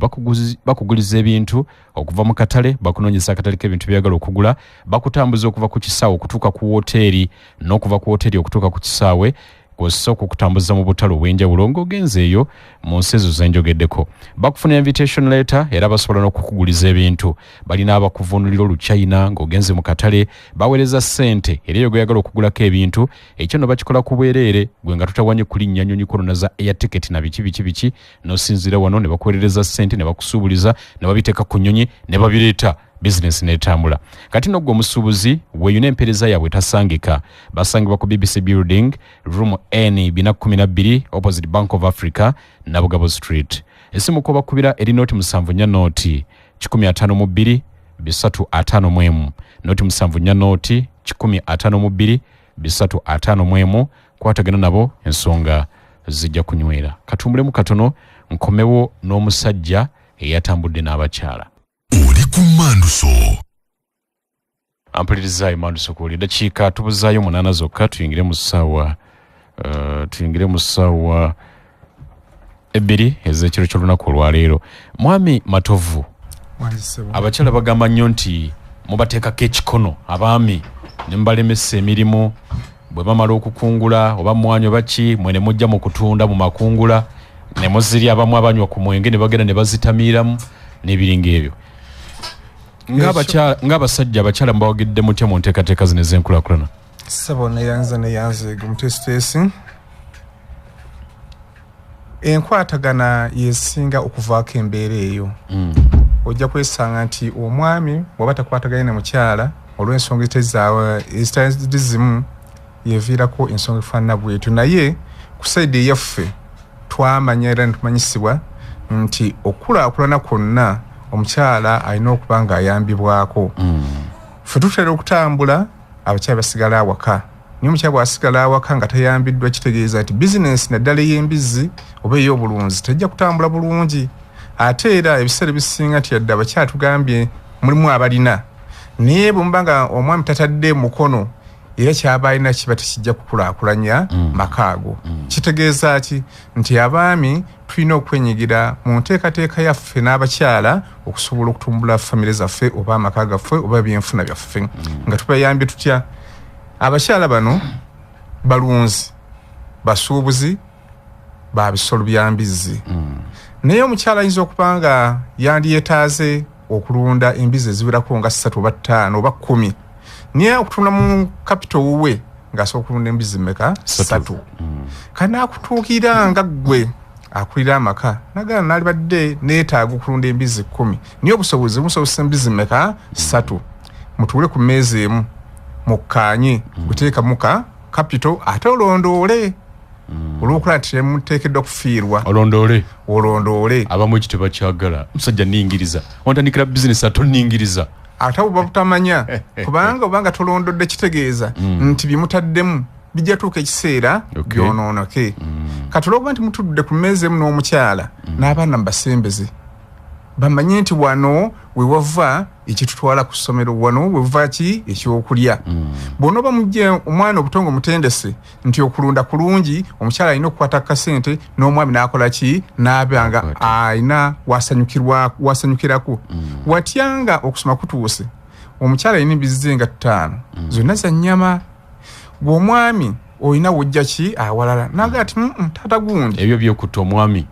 S1: Bakuguliza ebintu okuva mu katale, bakunoonyeza akatale k'ebintu byagala okugula, bakutambuza okuva ku kisaawe okutuuka ku woteeri n'okuva ku woteeri okutuuka ku kisaawe, kw'ossa okukutambuza mu butale obw'enjawulo ng'ogenze eyo mu nsi ezo zenjogeddeko. Bakufuna invitation letter era basobola n'okukuguliza ebintu. Balina abakuvunulira Oluchina ng'ogenze mu katale, baweereza ssente era eyo gweyagala okugulako ebintu. Ekyo nno bakikola ku bwereere, gwe nga totawanye kulinnya nnyonyi korona za air ticket na biki biki biki, n'osinziira wano ne bakuweerereza ssente ne bakusuubuliza ne babiteeka ku nnyonyi ne babireeta, bizinesi n'etambula. Kati nno ggwe omusuubuzi weeyuna empeereza yaabwe tasangika. Basangibwa ku BBC Building, room N 412, opposite Bank of Africa, Nabugabo Street. Esimu kwobakubira eri 074 0 152 351, 074 0 152 351. Kwatagana nabo, ensonga zijja kunywera. Katumbulemu katono, nkomewo n'omusajja eyatambudde n'abakyala.
S7: Oli ku Manduso.
S1: Ampulirizayo Manduso kuwulira, dakiika tubuzaayo 8 zokka tuyingire mu ssaawa 2 ez'ekiro ky'olunaku olwaleero. Mwami Matovu, abakyala bagamba nnyo nti mubateekako ekikono abaami ne mubalemesa emirimu. Bwe bamala okukungula oba mwanyi oba ki, mwe ne mujja mu kutunda mu makungula ne muzirya, abamu abanywa ku mwenge ne bagenda ne bazitamiiramu n'ebiringa ebyo. Ng'abasajja, abakyala mubawagidde mutya mu nteekateeka zino ez'enkulaakulana?
S2: Ssebo, neyanza neyanze omuteesiteesi. Enkwatagana yesinga okuvaako embeera eyo. Ojja kwesanga nti omwami bw'aba takwataganye ne mukyala olw'ensonga ezitali zimu, yeviirako ensonga efaanana bwetyo. Naye ku side eyaffe twamanya era netumanyisibwa nti okukulaakulana kwonna omukyala alina okuba ng'ayambibwako. Ffe tutera okutambula, abakyala basigala awaka. Naye omukyala bw'asigala awaka nga tayambiddwa, kitegeeza nti bizinensi naddala ey'embizzi oba ey'obulunzi tejja kutambula bulungi. Ate era ebiseera ebisinga nti yadde abakyala tugambye mulimu abalina, naye bwe muba nga omwami tatadde mukono, era kyaba alina kiba tekijja kukulaakulanya maka ago. Kitegeeza ki? Nti abaami tulina okwenyigira mu nteekateeka yaffe n'abakyala okusobola okutumbula famire zaffe oba amaka gaffe oba ebyenfuna byaffe. Nga tubayambye tutya? Abakyala bano balunzi, basuubuzi. Ba bisolo bya mbizzi. Naye omukyala ayinza okuba nga yandyetaaze okulunda embizzi eziwerako nga 3 oba 5 oba 10, naye okutunda mu kapito wuwe ng'asobola okulunda embizzi mmeka? 3. Kanaakutuukira nga ggwe akulira amaka nagala naalibadde neetaaga okulunda embizzi 10, naye obusobozi busobozesa embizzi mmeka? 3. Mutuule ku mmeeza emu mukkaanye kuteekamu ka kapito, ate olondoole olw'okulaba nti temuteekeddwa kufiirwa.
S1: Olondoole.
S2: Olondoole.
S1: Abamu ekyo tebakyagala. Omusajja ningiriza, ontandikira bizinesi ate oningiriza.
S2: Ate oba butamanya, kubanga obanga tolondodde kitegeeza nti bye mutaddemu bijja tuuka ekiseera byonooneke. Kati olwokuba nti mutudde ku mmeeza emu n'omukyala n'abaana, mubasembeze bamanye nti wano we wava ekitutwala ku ssomero, wano weva ki ekyokulya. Bw'onooba mujje omwana obutongo mutendese nti okulunda kulungi, omukyala alina okukwata kasente n'omwami n'akola ki, n'aba nga alina wasanyukirako. Watyanga okusoma kutuuse, omukyala alina embizzi nga 5 zonna za nnyama, gwe omwami olina wojja ki awalala, naga ti taata gundi."
S1: Ebyo byekutta omwami.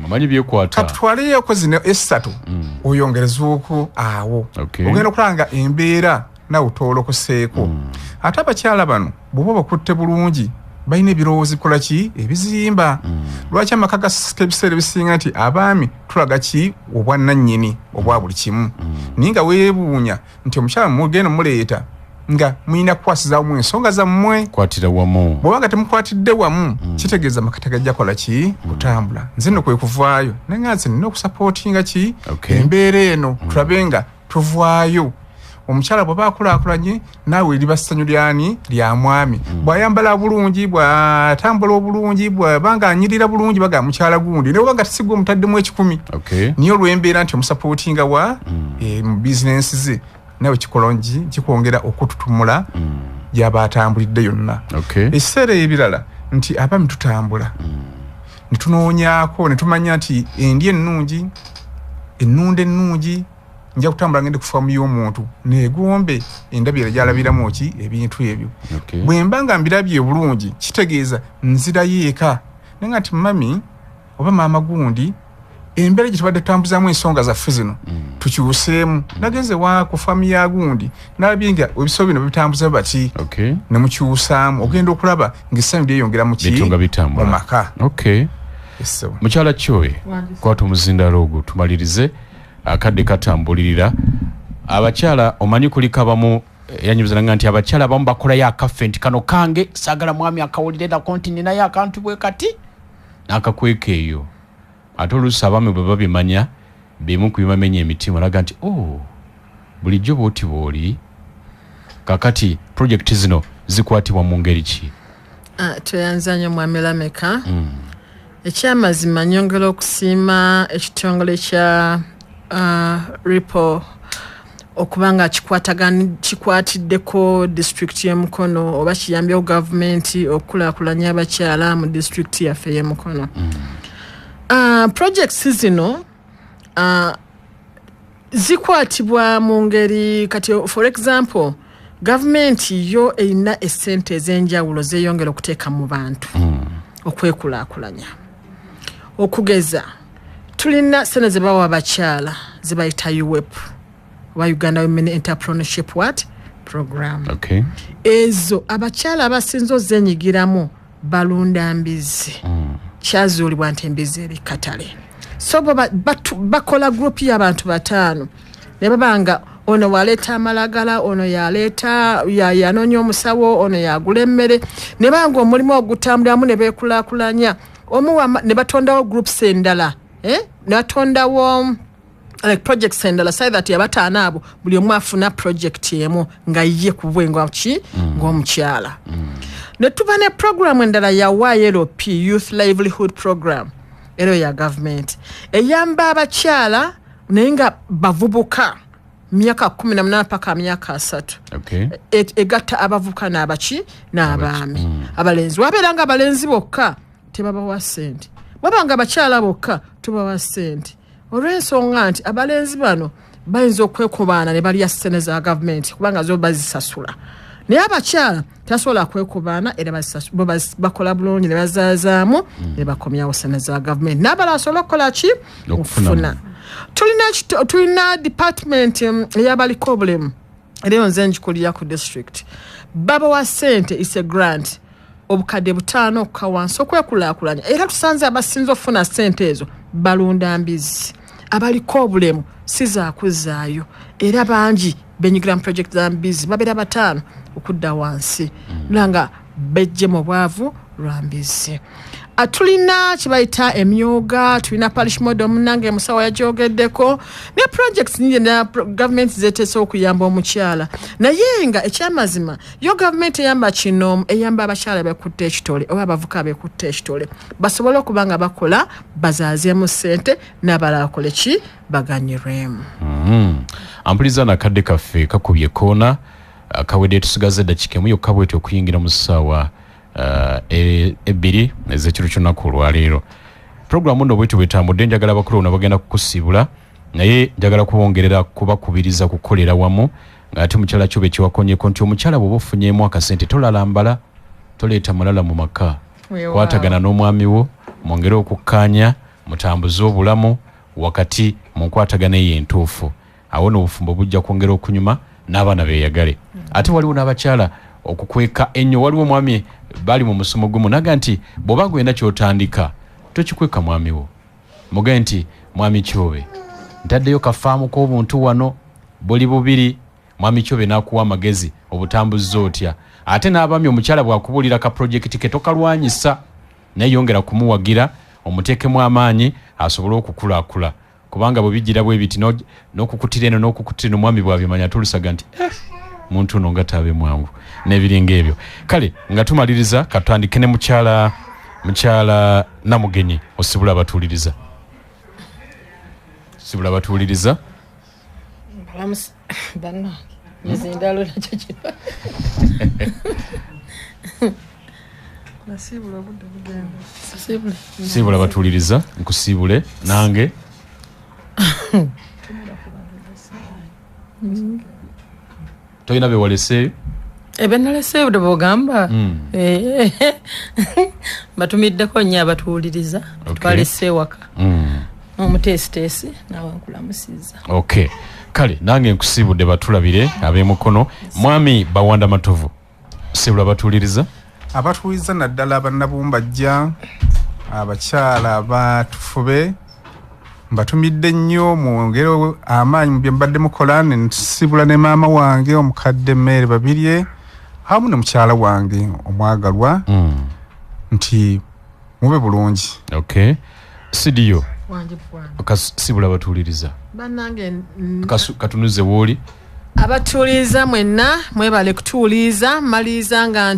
S1: Omanyi byekwata.
S2: Katutwaleyoko zino 3, oyongerezeoko awo. Ogenda okulaba nga embeera nawe toolokoseeko. Ate abakyala bano bw'oba bakutte bulungi, balina ebirowoozo bikola ki, ebizimba. Lwaki amaka gasika ebiseera ebisinga nti abaami tulaga ki obwannannyini obwa buli kimu, naye nga weebuunya nti omukyala mugenda muleeta nga mulina kukwasizaamu ensonga zammwe.
S1: Kwatira wamu.
S2: Bw'oba nga temukwatidde wamu, kitegeeza amaka tegajja kola ki, kutambula. Nze nno kwe kuvaayo naye nga nze nina okusapootinga ki embeera eno, tulabe nga tuvaayo. Omukyala bw'aba akulaakulanye, naawe eriba ssanyu lyani, lya mwami. Bw'ayambala bulungi, bw'atambula obulungi, bw'aba nga anyirira bulungi, baga mukyala gundi, naye oba nga tisigwe omutaddemu 100, niye olw'embeera nti omusapootinga wa mu bizinensi ze, nawe kikolongi kikwongera okututumula gy'aba atambulidde yonna. Ekiseera ebirala nti abaami tutambula ne tunoonyaako ne tumanya nti endya ennungi, ennunda ennungi, nja kutambula ngende ku faamu y'omuntu neegombe endabira gy'alabiramu ki ebintu ebyo. Bwe mba nga mbirabye bulungi, kitegeeza nzirayo eka naye nga nti mami oba maama gundi, embeera gye tubadde tutambuzaamu ensonga zaffe zino tukyuseemu. Nagenze wa ku faamu ya gundi, nalabye nga ebisolo bino bitambuza bati, ne mukyusaamu, ogenda okulaba ng'essanyu lyeyongera mu ki,
S1: Bintu nga bitambula.
S2: mu maka. Yes, sir.
S1: Mukyala Kyobe, kwata omuzindaalo ogwo tumalirize, akadde katambulirira. Abakyala omanyi kuliko abamu, yanyumiza nga nti abakyala abamu bakolayo akaffe nti kano kange, saagala mwami akawulire nako nti ninayo akantu bwe kati, n'akakweka eyo. Ate oluusi abaami bwe babimanya, bimu ku bibamenya emitima, olaga nti oh, bulijjo bwoti bw'oli. Kakati projekiti zino zikwatibwa mu ngeri ki?
S6: Tweyanza nnyo mwami Lameka. Ekyamazima nyongera okusiima ekitongole kya Ripple okuba nga kikwatiddeko disitulikiti y'e Mukono oba kiyambyewo gavumenti okukulaakulanya abakyala mu disitulikiti yaffe y'e Mukono. Projects zino zikwatibwa mu ngeri kati, for example, gavumenti yo erina essente ez'enjawulo zeyongera okuteeka mu bantu okwekulaakulanya. Okugeza tulina sente ze bawa abakyala ze bayita UWEP oba Uganda Women Entrepreneurship what Program. Ezo abakyala abasinze ozenyigiramu balunda mbizi. Kyazuulibwa nti embizi eri katale, so bo bakola group y'abantu 5 ne baba nga ono waleeta amalagala, ono yaleeta yanoonya omusawo, ono yagula emmere, ne banga omulimu ogutambuliramu ne beekulaakulanya omu ne batondawo groups endala, eh? Ne batondawo like projects endala so that abataano abo buli omu afuna project emu nga ye kubwe nga ki, ng'omukyala. Ne tuba ne program endala ya YLP, Youth Livelihood Program, era ya gavumenti eyamba abakyala naye nga bavubuka myaka 18 paka myaka 30. Egatta abavubuka n'abaki n'abaami abalenzi. Wabeera nga abalenzi bokka tebabawa ssente, bwaba nga abakyala bokka tubawa ssente, olw'ensonga nti abalenzi bano bayinza okwekubaana ne balya ssente za gavumenti kubanga zo bazisasula. Naye abakyala tasobola kwekubaana, era bakola bulungi ne bazaazaamu ne bakomyawo sente za gavumenti, n'abalala basobole okukola ki? Okufuna. Tulina department ey'abaliko obulemu, era eyo nze ngikulira ku district. Babawa sente, is a grant, 5,000 okukka wansi okwekulaakulanya. Era tusanze abasinze okufuna sente ezo balunda mbizi. Abaliko obulemu si zaakuzaayo, era bangi benyigira mu project za mbizi, babeera 5 okudda wansi, nga bejje mu bwavu lwa mbizi. Tulina kyebayita emyoga, tulina parish model, munange musawo yagyogeddeko, ne projects nyingi na gavumenti zeteese okuyamba omukyala. Naye nga ekyamazima yo gavumenti eyamba kino, eyamba abakyala bekutte ekitole oba abavuka bekutte ekitole, basobole okuba nga bakola bazaazeemu ssente, n'abalala bakole ki? Baganyirwemu.
S1: Ampuliza nakadde kaffe kakubye koona kawedde, tusigaze eddakiika emu yokka bwetyo okuyingira mu ssaawa 2 ez'ekiro ky'olunaku olwaleero. Puroguramu nno bwetyo bwetambudde. Njagala abakulu bano bagenda kukusiibula, naye njagala kubongerera kubakubiriza kukolera wamu. Ng'ate mukyala kyobe kyewakonyeko nti omukyala bw'oba ofunyeemu akasente tolalambala, toleeta mulala mu maka, kwatagana n'omwami wo, mwongere okukkaanya, mutambuze obulamu wakati mu nkwatagana eyo entuufu. Awo n'obufumbo bujja kwongera okunyuma n'abaana beeyagale. Ate waliwo n'abakyala okukweka ennyo. Waliwo omwami bali mu musomo gumu naga nti bw'oba gwena ky'otandika tokikweka mwami wo, mugambe nti mwami Kyobe ntaddeyo kafaamu k'obuntu wano buli bubiri, mwami Kyobe n'akuwa amagezi obutambuza otya. Ate n'abaami, omukyala bw'akubuulira ka projekiti ke tokalwanyisa, naye yongera kumuwagira, omuteekemu amaanyi asobole okukulaakula, kubanga bwe bijjira bwe biti n'okukutira eno n'okukutira eno, omwami bw'abimanya tolusaga nti muntu ono nga taabe mwangu n'ebiringa ebyo. Kale nga tumaliriza, katutandike ne mukyala Namugenyi. Osibula abatuuliriza, sibula abatuuliriza.
S4: Mizindalo nakyo kino.
S1: Siibula abatuuliriza, nkusiibule nange. Tolina bewaleseeyo?
S4: Ebenaleseeyo bwogamba batumiddeko nnyo abatuwuliriza, twalese ewaka n'omuteesiteesi, naawe nkulamusiza.
S1: Okay, kale nange nkusiibudde, batulabire ab'emukono. Mwami Bawanda Matovu, siibula batuwuliriza.
S2: Abatuwuliriza naddala abannabumbajja, abakyala abatufube, mbatumidde nnyo, mwongere amaanyi mu bye mbadde mukola. Nensibula ne maama wange omukadde Mary Babirye awamu ne mukyala wange omwagalwa, nti mube bulungi.
S1: Okay, sidiyo kasibula batuwuliriza.
S6: Bannange,
S1: katunuze wooli.
S6: Abatuwuliriza mwenna mwebale kutuwuliriza. Maliriza nga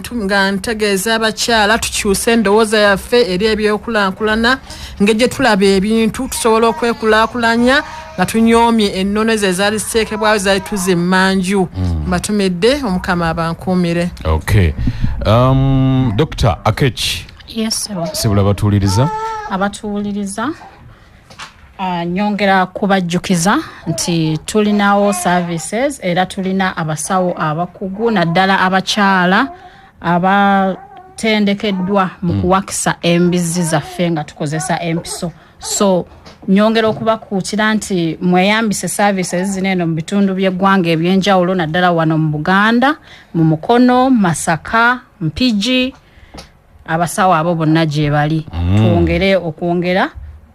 S6: ntegeeza abakyala tukyuse endowooza yaffe eri ebyokulankulana, ngeri gye tulaba ebintu tusobola okwekulaakulanya nga tunyoomye ennono ezo ezaali ziteekebwayo, zaali tuzi emmanju. Mbatumidde, omukama abankuumire.
S1: Okay, Dr Akech.
S5: Yes,
S1: sibula batuwuliriza.
S5: Abatuwuliriza, nyongera kubajjukiza nti tulinawo services, era tulina abasawo abakugu, naddala abakyala abatendekeddwa mu kuwakisa embizzi zaffe nga tukozesa empiso. So nyongera okubakuutira nti mweyambise services zino eno mu bitundu by'eggwanga ebyenjawulo, naddala wano mu Buganda, mu Mukono, Masaka, Mpigi, abasawo abo bonna gye bali. Twongere okwongera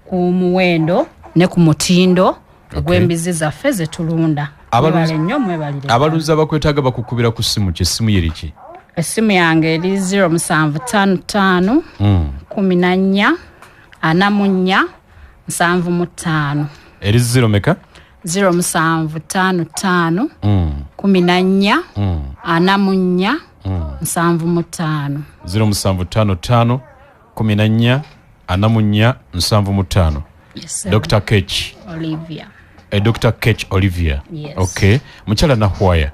S5: ku muwendo ne ku mutindo ogw'embizzi zaffe zetulunda. Mwebale nnyo, mwebalire.
S1: Abalunzi abakwetaaga bakukubira ku ssimu ki? Essimu yeriki?
S5: Essimu yange eri 0755 14 44 75.
S1: Eri 0 meka?
S5: 0755 14 44 75.
S1: 0755 14 44 75.
S5: Yes, sir.
S1: Dr Kech
S5: Olivia.
S1: Dr Kech Olivia.
S5: Yes.
S1: Okay, mukyala Nahwaya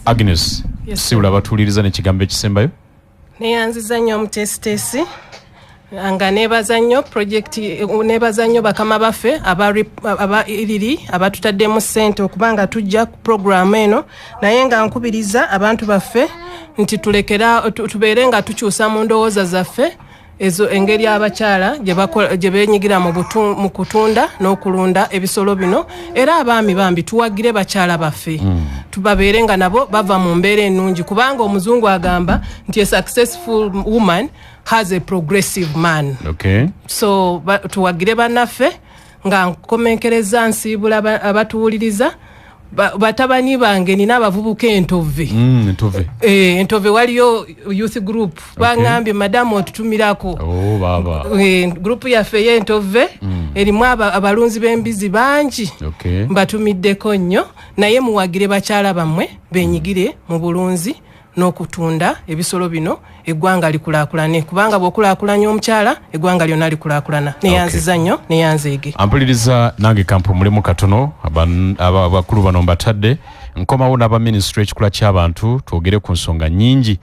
S1: Agnes.
S3: Yes,
S1: siwula batuuliriza n'ekigambo ekisembayo.
S3: Neyanziza nnyo omuteesiteesi. Nga nebaza nnyo project, nebaza nnyo bakama baffe aba iriri abatutaddemu ssente okuba nga tujja ku programu eno, naye nga nkubiriza abantu baffe nti tulekera tubeere nga tukyusa mu ndowooza zaffe ezo engeri abakyala gye beenyigira mu kutunda n'okulunda ebisolo bino. Era abaami bambi tuwagire bakyala baffe, tubabeere nga nabo bava mu mbeera ennungi, kubanga omuzungu agamba nti a successful woman has a progressive man. So tuwagire bannaffe. Nga nkomenkereza, nsiibula abatuwuliriza, batabani bange, nina abavubuka Entove.
S1: Entove.
S3: Entove waliyo youth group. Baŋŋambye, "Madamu, otutumirako."
S1: Oh, baba.
S3: Group yaffe ey'Entove erimu abalunzi b'embizi bangi. Mbatumiddeko nnyo, naye muwagire bakyala bammwe benyigire mu bulunzi n'okutunda ebisolo bino, eggwanga likulaakulane, kubanga bw'okulaakulanya omukyala, eggwanga lyonna likulaakulana. Neyanziza nnyo, neyanzeege.
S1: Ampuliriza, nange kampumulemu katono. Abakulu bano mbatadde, nkomawo n'aba minisitule ekikula ky'abantu, twogere ku nsonga nnyingi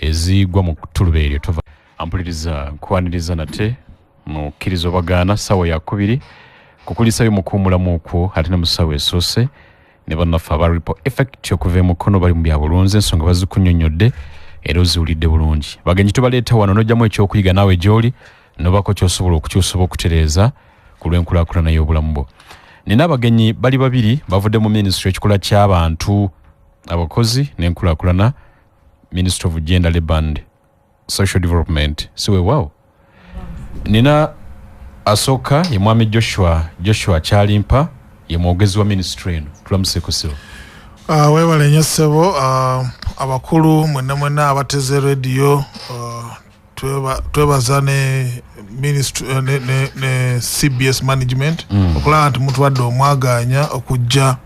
S1: ezigwa mu ttuluba eryo. Tova. Ampuliriza, nkwaniriza nate mukkiriza obagaana. Ssaawa yakubiri kukulisayo mukuwumulamu okwo, ate ne mu ssaawa esoose ne bannaffe aba Ripple Effect okuva e Mukono, bali mu byabulunzi. Ensonga bazikunyonnyodde era oziwulidde bulungi. Bagenyi tubaleeta wano n'ojjamu ekyokuyiga naawe gy'oli nobako kyosobola okukyusa oba okutereeza ku lw'enkulaakulana y'obulamu bwo. Nina abagenyi bali babiri, bavudde mu minisitule ekikula ky'abantu, abakozi n'enkulaakulana, Ministry of Gender, Labour and Social Development. Si weewaawo, nina asooka ye mwami Joshua Kyalimpa, ye mwogezi wa minisitule eno. Tulamuseeko, ssebo.
S8: Weebale nnyo, ssebo. Abakulu mwenna mwenna abateze rediyo, twebaza ne ministry, ne CBS management okulaba nti mutuwadde omwaganya okujja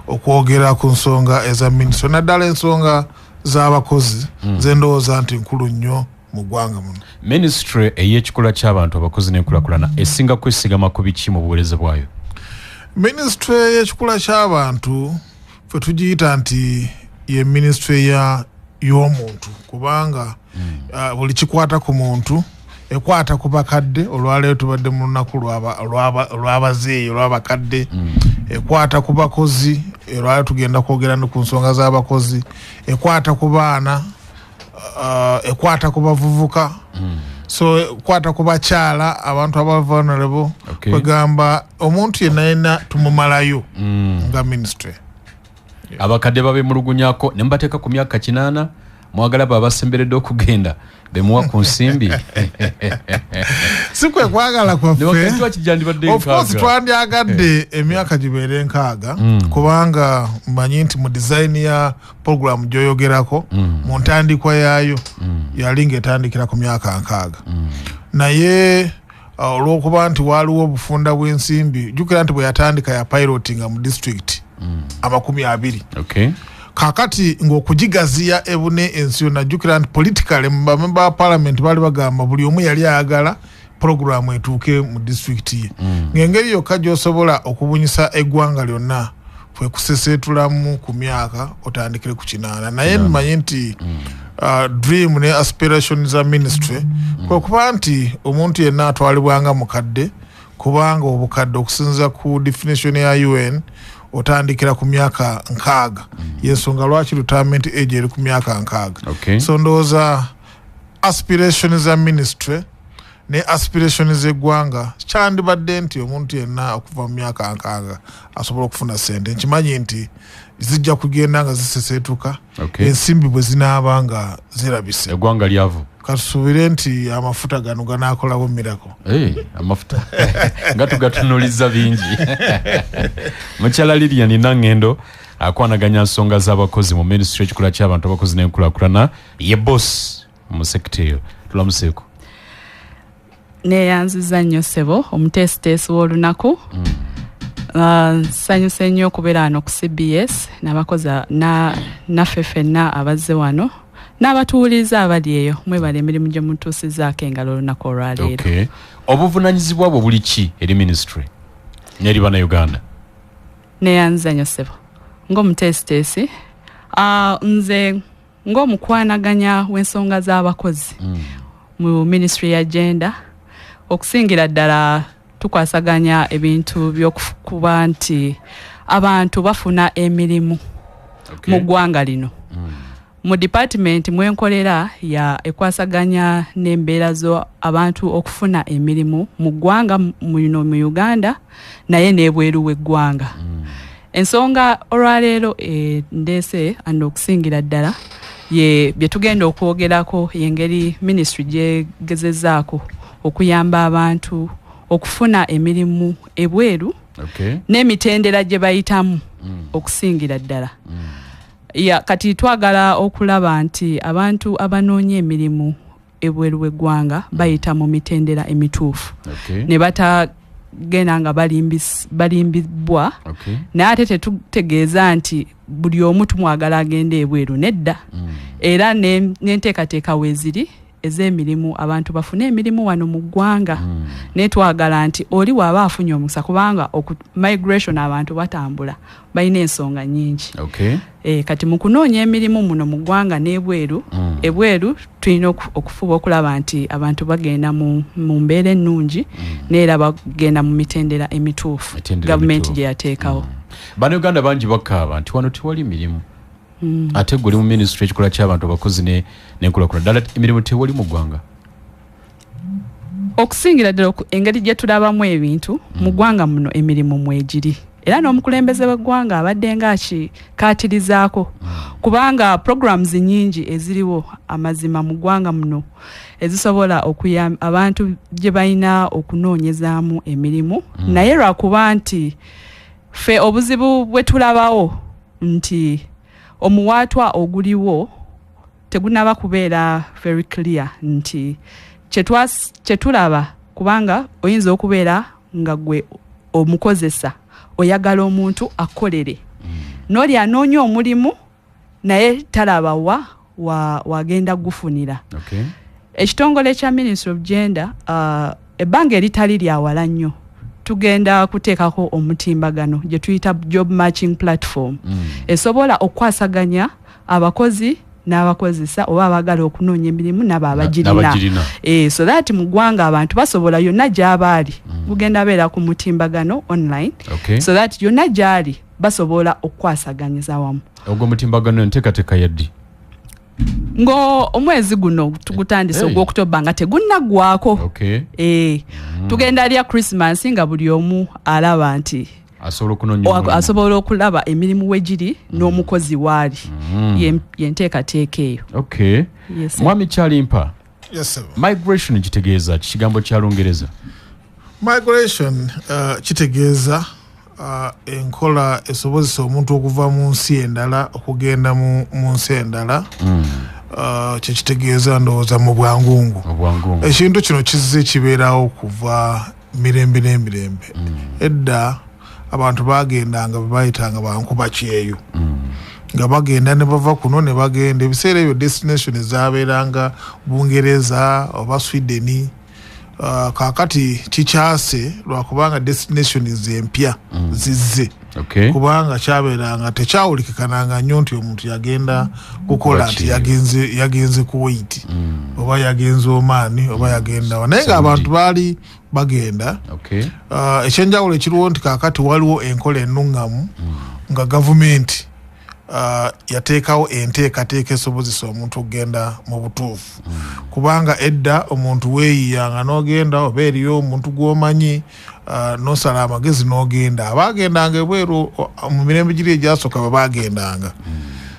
S8: okwogera ku nsonga eza ministry, naddala ensonga z'abakozi, zendowooza nti nkulu nnyo mu ggwanga muno.
S1: Minisitule ey'ekikula ky'abantu, abakozi n'enkulaakulana esinga kwesigama ku biki mu buweereza bwayo?
S8: Minisitule y'ekikula ky'abantu ffe tugiyita nti ye minisitule ya y'omuntu, kubanga buli kikwata ku muntu ekwata ku bakadde. Olwaleero tubadde mu lunaku olw'abazeeyi, olw'abakadde. Ekwata ku bakozi, olwaleero tugenda kwogera ne ku nsonga z'abakozi. Ekwata ku baana, ekwata ku bavubuka, so ekwata ku bakyala, abantu aba vulnerable. Kwegamba omuntu yenna yenna tumumalayo nga ministry.
S1: Abakadde babemulugunyako ne mubateeka ku myaka 80, mwagala be abasemberedde okugenda bemuwa ku nsimbi.
S8: Si kwe kwagala kwaffe.
S1: Wakati
S8: Of course twandyagadde emyaka gibeere 60, kubanga mmanyi nti mu design ya program gyoyogerako, mu ntandikwa yaayo yali ng'etandikira ku myaka 60, naye olw'okuba nti waaliwo obufunda bw'ensimbi, jjukira nti bwe yatandika ya pilotinga mu district 20. Kakati ng'okugigaziya ebune ensi yonna, jjukira nti politically mu bamemba ba parliament baali bagamba buli omu yali ayagala programu etuuke mu disitulikiti ye, ng'engeri yokka gy'osobola okubunyisa eggwanga lyonna kwe kuseseetulamu ku myaka, otandikire ku 80. Naye mmanyi nti dream ne aspiration za ministry kwe kuba nti omuntu yenna atwalibwanga mukadde, kubanga obukadde okusinziira ku definition ya UN otandikira ku myaka 60. Yensonga lwaki retirement age eri ku myaka 60. So ndowooza aspiration za ministry ne aspiration z'eggwanga kyandibadde nti omuntu yenna okuva mu myaka 60 asobola okufuna sente. Nkimanyi nti zijja kugenda nga ziseseetuka ensimbi bwe zinaaba nga zirabise.
S1: Eggwanga lyavu.
S8: Katusuubire nti amafuta gano ganakolawo miracle.
S1: Hey, amafuta nga tugatunuliza bingi. Mukyala Lilian Nangendo akwanaganya nsonga z'abakozi mu minisitule ekikula ky'abantu, abakozi n'enkulaakulana, ye boss mu sekita eyo. Tulamuseeko.
S9: Neeyanziza nnyo, ssebo omuteesiteesi w'olunaku. Nsanyuse nnyo okubeera wano ku CBS n'abakozi naffe ffenna abazze wano n'abatuwuliriza abali eyo. Mwebala emirimu gye mutuusizaako engalo olunaku olwaleero.
S1: Okay. Obuvunanyizibwa bwo buli ki eri ministry n'eri bannayuganda?
S9: Neeyanziza nnyo, ssebo. Ng'omuteesiteesi, nze ng'omukwanaganya w'ensonga z'abakozi mu ministry ya gender. Okusingira ddala tukwasaganya ebintu by'okuba nti abantu bafuna emirimu mu ggwanga lino. Mu department mwenkolera ya ekwasaganya n'embeera zo abantu okufuna emirimu mu ggwanga muno mu Uganda naye n'ebweru w'eggwanga. Ensonga olwaleero ndeese and okusingira ddala ye bye tugenda okwogerako y'engeri ministry gyegezezzaako okuyamba abantu okufuna emirimu ebweru n'emitendera gye bayitamu okusingira ddala. Ya kati twagala okulaba nti abantu abanoonya emirimu ebweru w'eggwanga bayita mu mitendera emituufu ne batagenda nga balimbibwa. Naye ate tetutegeeza nti buli omu tumwagala agenda ebweru, nedda. Era n'enteekateeka weeziri ez'emirimu abantu bafune emirimu wano mu ggwanga. Naye twagala nti oli bw'aba afunye omukisa, kubanga migration abantu batambula balina ensonga nnyingi. Kati mu kunoonya emirimu muno mu ggwanga n'ebweru, ebweru tulina okufuba okulaba nti abantu bagenda mu mbeera ennungi n'era bagenda mu mitendera emituufu gavumenti gye yateekawo.
S1: Bannayuganda bangi bakaaba nti wano tewali mirimu. Ate gwe oli mu minisitule ekikola ky'abantu abakozi n'enkulaakulana, ddala emirimu tewali mu ggwanga?
S9: Okusingira ddala engeri gye tulabamu ebintu mu ggwanga muno emirimu mwegiri, era n'omukulembeze w'eggwanga abadde nga akikaatirizaako, kubanga programs nnyingi eziriwo amazima mu ggwanga muno ezisobola okuyamba abantu gye balina okunoonyezaamu emirimu. Naye lwakuba nti ffe obuzibu bwe tulabawo nti omuwaatwa oguliwo tegunaba kubeera very clear nti kyetulaba, kubanga oyinza okubeera nga gwe omukozesa oyagala omuntu akolere, n'oli anoonya omulimu naye talaba wagenda gufunira. Ekitongole kya Ministry of Gender ebbanga eritali lyawala nnyo tugenda kuteekako omutimbagano gye tuyita job matching platform esobola okukwasaganya abakozi n'abakozesa oba abaagala okunoonya emirimu nabo abagirina, so that mu ggwanga abantu basobola yonna gy'abaali gugenda beera ku mutimbagano online, so that yonna gy'ali basobola okukwasaganyiza wamu.
S1: Ogwo mutimbagano enteekateeka yaddi?
S9: Ngo omwezi guno tugutandise ogw'Okutoba nga tegunnaggwako. Tugenda lya Christmas nga buli omu alaba nti asobola okulaba emirimu wegiri n'omukozi waali. Yenteekateeka eyo.
S1: Mwami Kyalimpa, migration kitegeeza kigambo kya Lungereza?
S8: Migration kitegeeza enkola esobozesa omuntu okuva mu nsi endala okugenda mu nsi endala. Kyekitegeeza ndowooza mu bwangungu. Ekintu kino kizze kibeerawo kuva mirembe n'emirembe. Edda abantu bagendanga bebayitanga bankuba kyeyo, nga bagenda ne bava kuno ne bagenda. Ebiseera ebyo destination zabeeranga Bungereza oba Sweden. Kaakati kikyase lwakubanga destination zempya zizze, kubanga kyabeeranga tekyawulikikananga nnyo nti omuntu yagenda kukola nti yagenze Kuwait oba yagenze Oman oba yagenda wa, naye nga abantu baali bagenda. Ekyenjawulo ekiriwo nti kaakati waliwo enkola ennuŋŋamu nga gavumenti yateekawo enteekateeka esobozesa omuntu okugenda mu butuufu, kubanga edda omuntu weeyiyanga n'ogenda oba eriyo omuntu gw'omanyi n'osala amagezi n'ogenda. Abaagendanga ebweru mu mirembe giri egyasooka bwe baagendanga.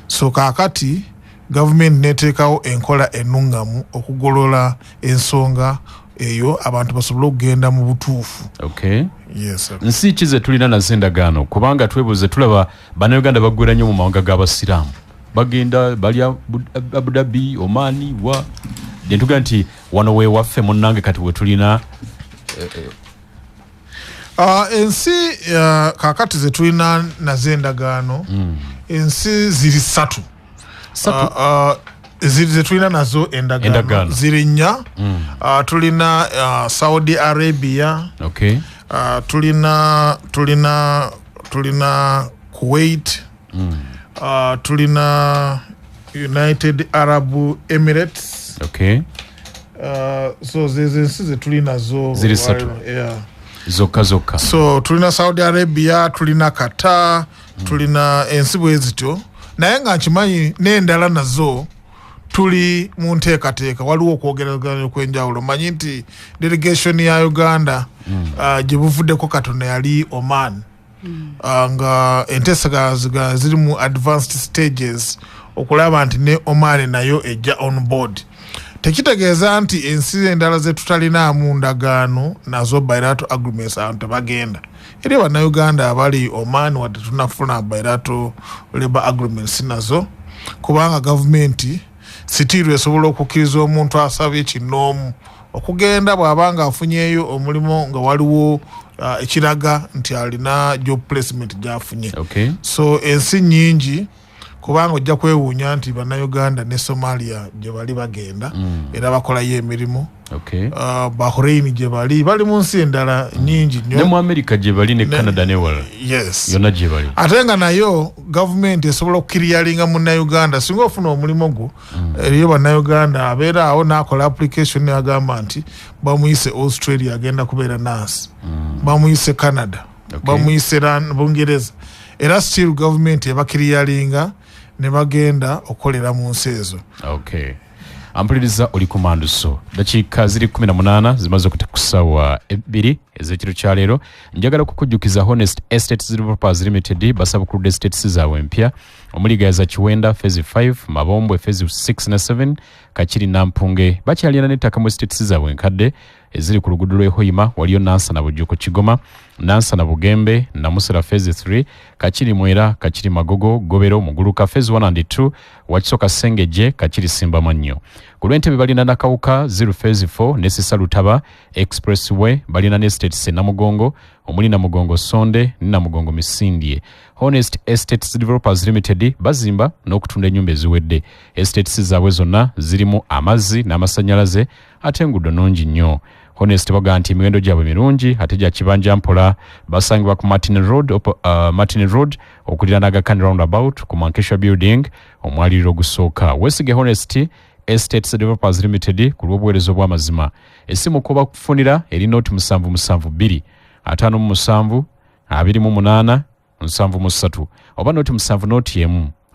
S8: So kaakati gavumenti n'eteekawo enkola ennuŋŋamu okugolola ensonga eyo abantu basobole okugenda mu butuufu.
S1: Nsi ki ze tulina nazo endagaano? Kubanga twebuuze tulaba Bannayuganda baggwera nnyo mu mawanga g'Abasiraamu, bagenda bali Abu Dhabi, Oman, wa netugaa nti wano weewaffe munnange kati we tulina
S8: Ensi kaakati ze tulina nazo endagaano, ensi ziri ssatu. Ze tulina nazo endagaano ziri nnya. Tulina Saudi Arabia, tulina Kuwait, tulina United Arab Emirates, So zezo ensi zetuli nazo
S1: Ziri ssatu.
S8: Yeah.
S1: Zokka zokka.
S8: So tulina Saudi Arabia, tulina Qatar, tulina ensi bwe zityo, naye nga nkimanyi n'endala nazo tuli mu nteekateeka. Waliwo okwogeraganya okw'enjawulo. Manyi nti delegation ya Uganda gye buvuddeko katono yali Oman, nga enteeseganya ziri mu advanced stages okulaba nti ne Oman nayo ejja on board. Tekitegeeza nti ensi endala zetutalinaamu ndagaano nazo, bilateral agreements, abantu tebagenda. Eri Bannayuganda abali Oman, wadde tunafuna bilateral labor agreements nazo, kubanga gavumenti sitiiru esobola okukkiriza omuntu asabye kinoomu okugenda bw'aba nga afunyeeyo omulimu, nga waliwo ekiraga nti alina job placement gy'afunye. So ensi nyingi, kubanga ojja kwewuunya nti Bannayuganda ne Somalia gye bali bagenda, era bakolayo emirimu. Bahrain gye bali, bali mu nsi endala nyingi
S1: Ne mu
S8: nnyo.
S1: America gye bali, ne Canada newalala.
S8: Yes.
S1: Yonna gye bali.
S8: Ate nga nayo gavumenti esobola okuclearinga Munnayuganda singa ofuna omulimu gwo. Eriyo Bannayuganda abeera awo n'akola application, agamba nti bamuyise Australia, agenda kubeera nurse, bamuyise Canada, bamuyise Bungereza, era still gavumenti ebaclearinga ne bagenda okukolera mu nsi ezo.
S1: Okay, ampuliriza, oli ku Manduso. Dakiika ziri 18 zimaze okuta ku ssaawa 2 ez'ekiro kya leero. Njagala kukujjukiza Honest Estates Developers Limited basabukuludde estates zaabwe empya omuli Gayaza Kiwenda phase 5, Mabombwe phase 6 ne 7, Kakiri, Nampunge. Bakyalina n'ettaka mu estates zaabwe enkadde eziri ku luguudo lw'e Hoima. Waliyo Nansana, Bujuko, Kigoma, Nansana, Bugembe, Namusera phase 3, Kakiri Mwera, Kakiri Magogo, Gobero, Muguluka phase 1 and 2, Wakiso Kasengeje, Kakiri Simbamannyo. Ku lw'Entebe balina Nakawuka 0 phase 4 ne Sisa Lutaba Expressway. Balina ne estates e Namugongo omuli Namugongo Sonde ne Namugongo Misindye. Honest Estates Developers Limited bazimba n'okutunda ennyumba eziwedde. Estates zaabwe zonna zirimu amazzi n'amasannyalaze, ate enguudo nnungi nnyo. Honest baga nti emiwendo gyabwe mirungi ate gya kibanja mpola. Basangibwa ku Martin Road, Martin Road okuliraana Aga Khan roundabout ku Mankesha Building, omwaliriro ogusooka. Weesige Honest Estates Developers Limited ku lw'obuweereza obw'amazima. Essimu kuba kufunira eri 0772 57 28 73 oba 0 7 0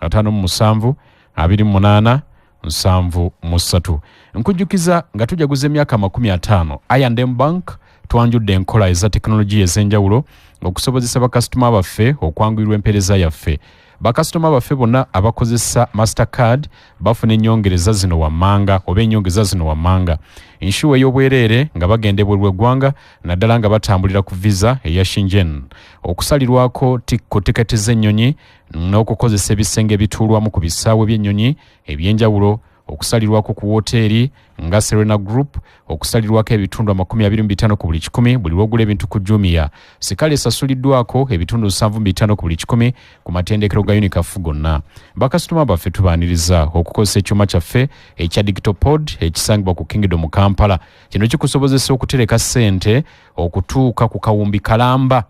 S1: 1 57 28 73. Nkujjukiza nga tujaguza emyaka 50, I&M Bank twanjudde enkola eza tekinologiya ez'enjawulo okusobozesa bakasitoma baffe okwanguyirwa empeereza yaffe. Bakasitoma baffe bonna abakozesa Mastercard bafuna ennyongereza zino wammanga oba ennyongeza zino wammanga: insure ey'obwereere nga bagenda ebweru w'eggwanga, naddala nga batambulira ku visa eya Schengen, okusalirwako ku tiketi z'ennyonyi n'okukozesa ebisenge ebituulwamu ku bisaawe by'ennyonyi ebyenjawulo, okusalirwako ku woteeri nga Serena Group, okusalirwako ebitundu 25 ku buli kikumi buli lwogula ebintu ku Jumia, sikale esasuliddwako ebitundu 75 ku buli kikumi ku matendekero ga UNICAF gonna. Bakasitoma baffe tubaaniriza okukozesa ekyuma kyaffe ekya digital pod ekisangibwa ku Kingdom Kampala. Kino kikusobozesa okutereka ssente okutuuka ku kawumbi kalamba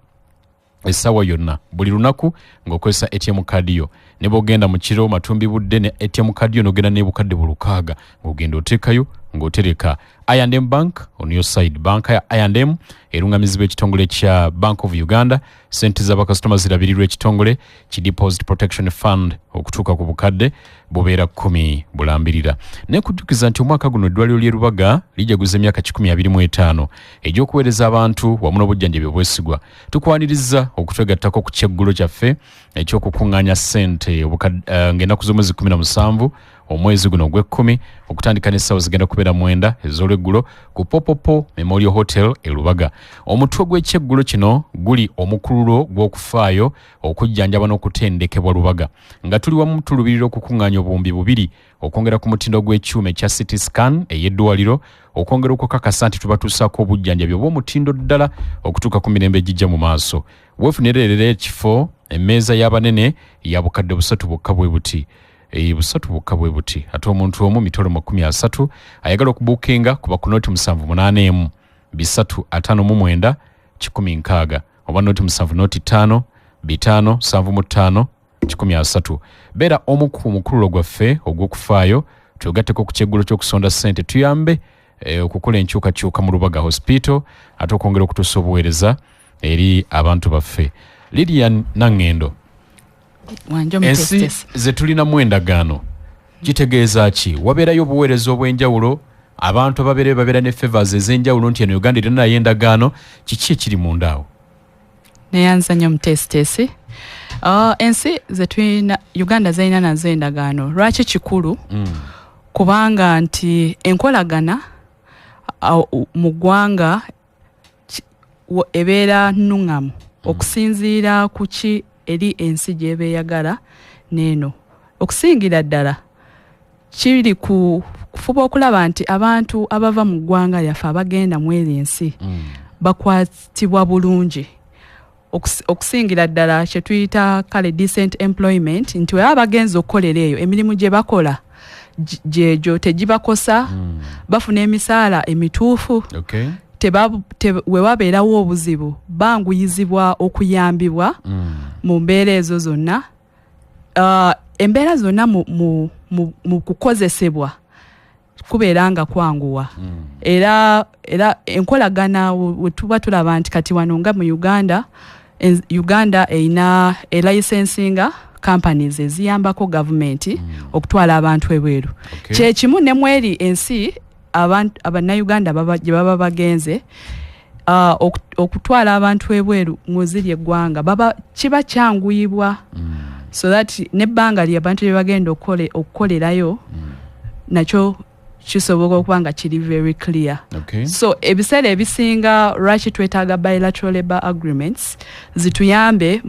S1: essaawa yonna buli lunaku ng'okozesa ATM card yo. Ne bw'ogenda mu kiro matumbi budde ne ATM card yo, n'ogenda n'ebukadde bulukaaga ng'ogenda oteekayo ng'otereka. I&M Bank, on your side. Banka ya I&M erungamizibwa ekitongole kya Bank of Uganda. Sente z'abakasitoma zirabirirwa ekitongole ki Deposit Protection Fund okutuuka ku bukadde bubeera 10 bulambirira. Nekujjukiza nti omwaka guno eddwaliro ly'e Lubaga lijaguza emyaka 125 egy'okuweereza abantu wamu n'obujjanjabi obwesigwa. Tukwaniriza okutwegattako ku kyeggulo kyaffe ekyokukuŋŋaanya ssente ng'ennaku z'omwezi 17 omwezi guno ogw'ekkumi, okutandika n'essaawa zigenda kubeera 9 ez'olweggulo ku Popopo Memorial Hotel e Lubaga. Omutwe gw'ekyeggulo kino guli omukululo gw'okufaayo, okujjanjaba n'okutendekebwa Lubaga. Nga tuli wamu tulubirira okukuŋŋaanya 2000 okwongera ku mutindo gw'ekyuma ekya CT scan ey'eddwaliro, okwongera okukakasa nti tubatuusaako obujjanjabi obw'omutindo ddala okutuuka ku mirembe egijja mu maaso. Weefunire ekifo. Emmeeza y'abanene ya 3000 bwokka bwe buti, 3000 bwokka bwe buti, ate omuntu omu mitolo 30. Ayagala okubuukinga kuba ku 078 359 160 oba 0 7 0 5 5 75 130. Beera omu ku mukululo gwaffe ogw'okufaayo, twegatteko ku kyeggulo ky'okusonda ssente tuyambe. Okukola enkyukakyuka mu Lubaga Hospital, ate okwongera okutuusa obuweereza eri abantu baffe. Lilian Nangendo,
S9: Wanje.
S1: Ensi
S9: Omutesitesi.
S1: Zetulinamu endagaano kitegeeza ki? Wabeerayo obuweereza obw'enjawulo, abantu ababeerayo babeera ne favors ez'enjawulo nti eno Uganda erina nayo endagaano. Kiki ekiri munda awo?
S9: Neyanza nnyo mutesitesi. Ensi zetulina, Uganda zalina nazo endagaano, lwaki kikulu? Kubanga nti enkolagana mu ggwanga ebeera nnuŋŋamu okusinziira ku ki eri ensi gy'eba eyagala n'eno. Okusingira ddala kiri ku kufuba okulaba nti abantu abava mu ggwanga lyaffe abagenda mu eri ensi bakwatibwa bulungi. Okusingira ddala kye tuyita kale decent employment, nti we baba bagenza okukolera eyo, emirimu gye bakola gyegyo tegibakosa, bafuna emisaala emituufu. We wabeerawo obuzibu, banguyizibwa okuyambibwa mu mbeera ezo zonna. Embeera zonna mu kukozesebwa kubeera nga kwanguwa. Era enkolagana we tuba tulaba nti kati wano nga mu Uganda, Uganda erina elicensinga companies eziyambako gavumenti okutwala abantu ebweru. Kyekimu ne mweri ensi Abannayuganda gye baba bagenze okutwala abantu ebweru muziri eggwanga baba kiba kyanguyibwa, so that nebbanga lye abantu lye bagenda okukolerayo nakyo kisoboka okuba nga kiri very clear. So ebiseera ebisinga lwaki twetaaga bilateral labor agreements zituyambe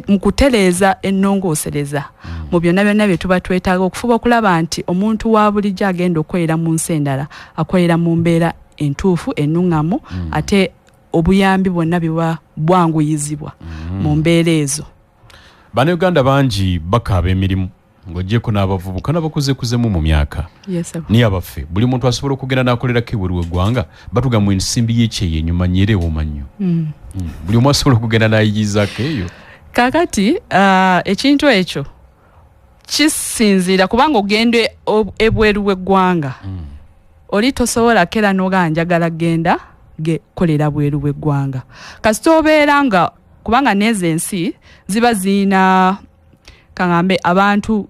S9: mu kutereeza ennongoosereza mu byonna byonna bye tuba twetaaga okufuba okulaba nti omuntu wa bulijjo agenda okukolera mu nsi endala akolera mu mbeera entuufu, ennuŋŋamu, ate obuyambi bwonna biba bwanguyizibwa mu mbeera ezo.
S1: Bannayuganda bangi bakaaba emirimu, ng'oggyeko n'abavubuka n'abakuzekuzemu mu myaka.
S9: Yes, sir.
S1: Niye abaffe, buli muntu asobola okugenda n'akolerako ebweru w'eggwanga? Batugamba ensimbi y'ekyeyo enyuma nnyo era ewooma nnyo. Buli omu asobola okugenda n'ayigizaako eyo?
S9: Kakati ekintu ekyo kisinziira, kubanga ogenda ebweru w'eggwanga, oli tosobola kera noga njagala genda kolera bweru w'eggwanga, kasita obeera nga, kubanga n'ezo ensi ziba ziyina, kaŋambe, abantu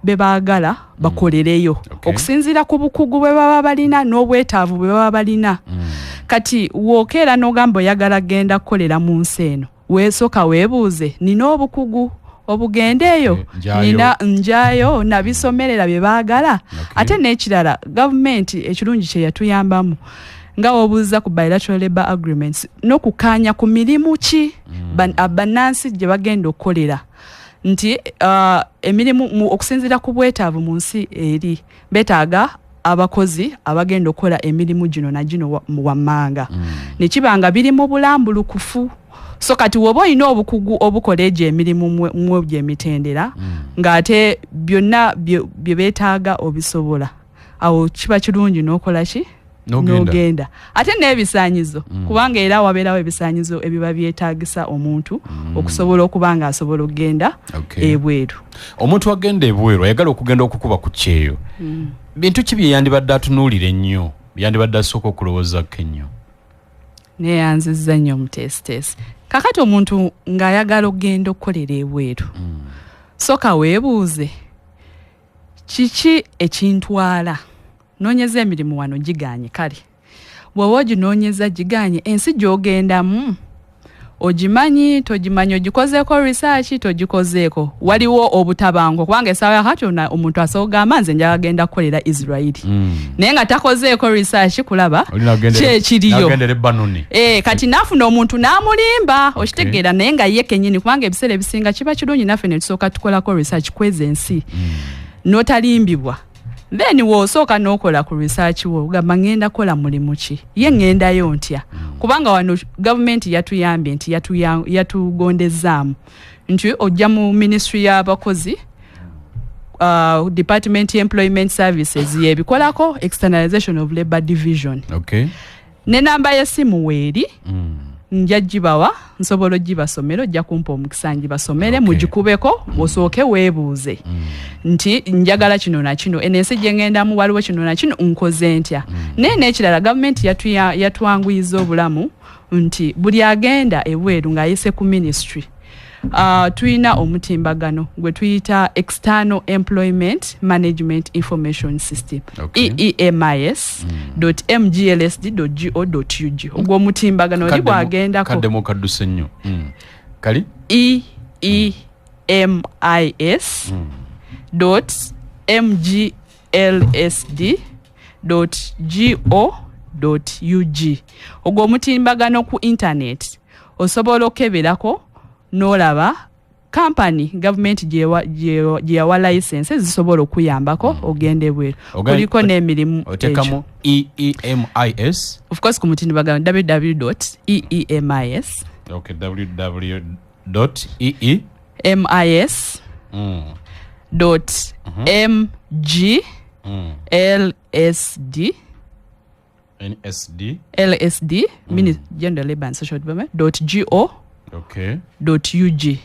S9: be baagala bakolereyo okusinziira ku bukugu bwe baba balina n'obwetaavu bwe baba balina. Kati wookeera n'ogamba oyagala genda kukolera mu nsi eno, weesooka weebuuze, nina obukugu obugenda eyo?
S1: Njayo.
S9: Nina njayo nabisomerera bye baagala? Ate n'ekirala, gavumenti ekirungi kye yatuyambamu nga wobuuza ku bilateral labor agreements n'okukkaanya ku mirimu ki bannansi gye bagenda okukolera, nti emirimu okusinziira ku bwetaavu mu nsi eri betaaga abakozi abagenda okukola emirimu gino na gino wammanga, ne kiba nga biri mu bulambulukufu. So kati woba olina obukugu obukola egyo emirimu mu egyo emitendera, ng'ate byonna bye beetaaga obisobola, awo kiba kirungi n'okola ki?
S1: N'ogenda.
S9: N'ogenda. Ate n'ebisaanyizo, kubanga era wabeerawo ebisaanyizo ebiba byetaagisa omuntu okusobola okuba nga asobola okugenda ebweru.
S1: Omuntu agenda ebweru ayagala okugenda okukuba ku kyeyo, bintu ki bye yandibadde atunuulira ennyo, byandibadde asooka okulowoozako ennyo?
S9: Neyanzizza nnyo omuteesiteesi. Kakati omuntu ng'ayagala okugenda okukolera ebweru, soka weebuuze, kiki ekintwala? Noonyeza emirimu wano giganye. Kale bw'oba oginoonyeza giganye, ensi gy'ogendamu ogimanyi, togimanyi? Ogikozeeko research, togikozeeko? Waliwo obutabanguko, kubanga essaawa yakati omuntu asobola okugamba nze njagala genda kukolera Israeli, naye nga takozeeko research kulaba kyekiriyo.
S1: Nagendera Lebanoni.
S9: Kati naafuna omuntu n'amulimba, okitegeera, naye nga ye kennyini, kubanga ebiseera ebisinga kiba kirungi naffe ne tusooka tukolako research kweza ensi n'otalimbibwa. Then w'osooka n'okola ku research wo, ogamba ngenda kukola mulimu ki, ye ŋŋendayo ntya? Kubanga wano gavumenti yatuyambye nti yatugondezaamu nti ojja mu ministry y'abakozi, department employment services yebikolako, externalization of labor division, ne namba y'essimu weeri. Nja gibawa, nsobola ogibasomera, ojja kumpa omukisa ngibasomere. Mugikubeko, osooke weebuuze nti njagala kino na kino, eno ensi gye ŋŋendamu waliwo kino na kino, nkoze ntya? Naye n'ekirala, gavumenti yatwanguyiza obulamu nti buli agenda ebweru ng'ayise ku ministry, tulina omutimbagano gwe tuyita External Employment Management Information System, EEMIS mglsd go ug. Ogwo omutimbagano oli bwagendako
S1: Kaddemu, kadduse nnyo. Kali?
S9: EEMIS mglsd go ug. Ogwo omutimbagano ku internet osobola okeberako n'olaba kampani gavumenti gye yawa license zisobola okuyambako ogenda ebweru. Kuliko n'emirimu.
S1: Oteekamu EEMIS?
S9: Of course, ku mutimbagano www eemis.
S1: Okay, www ee
S9: mis dot mg lsd
S1: nsd
S9: lsd, Gender, Labor and Social Development, dot go dot ug.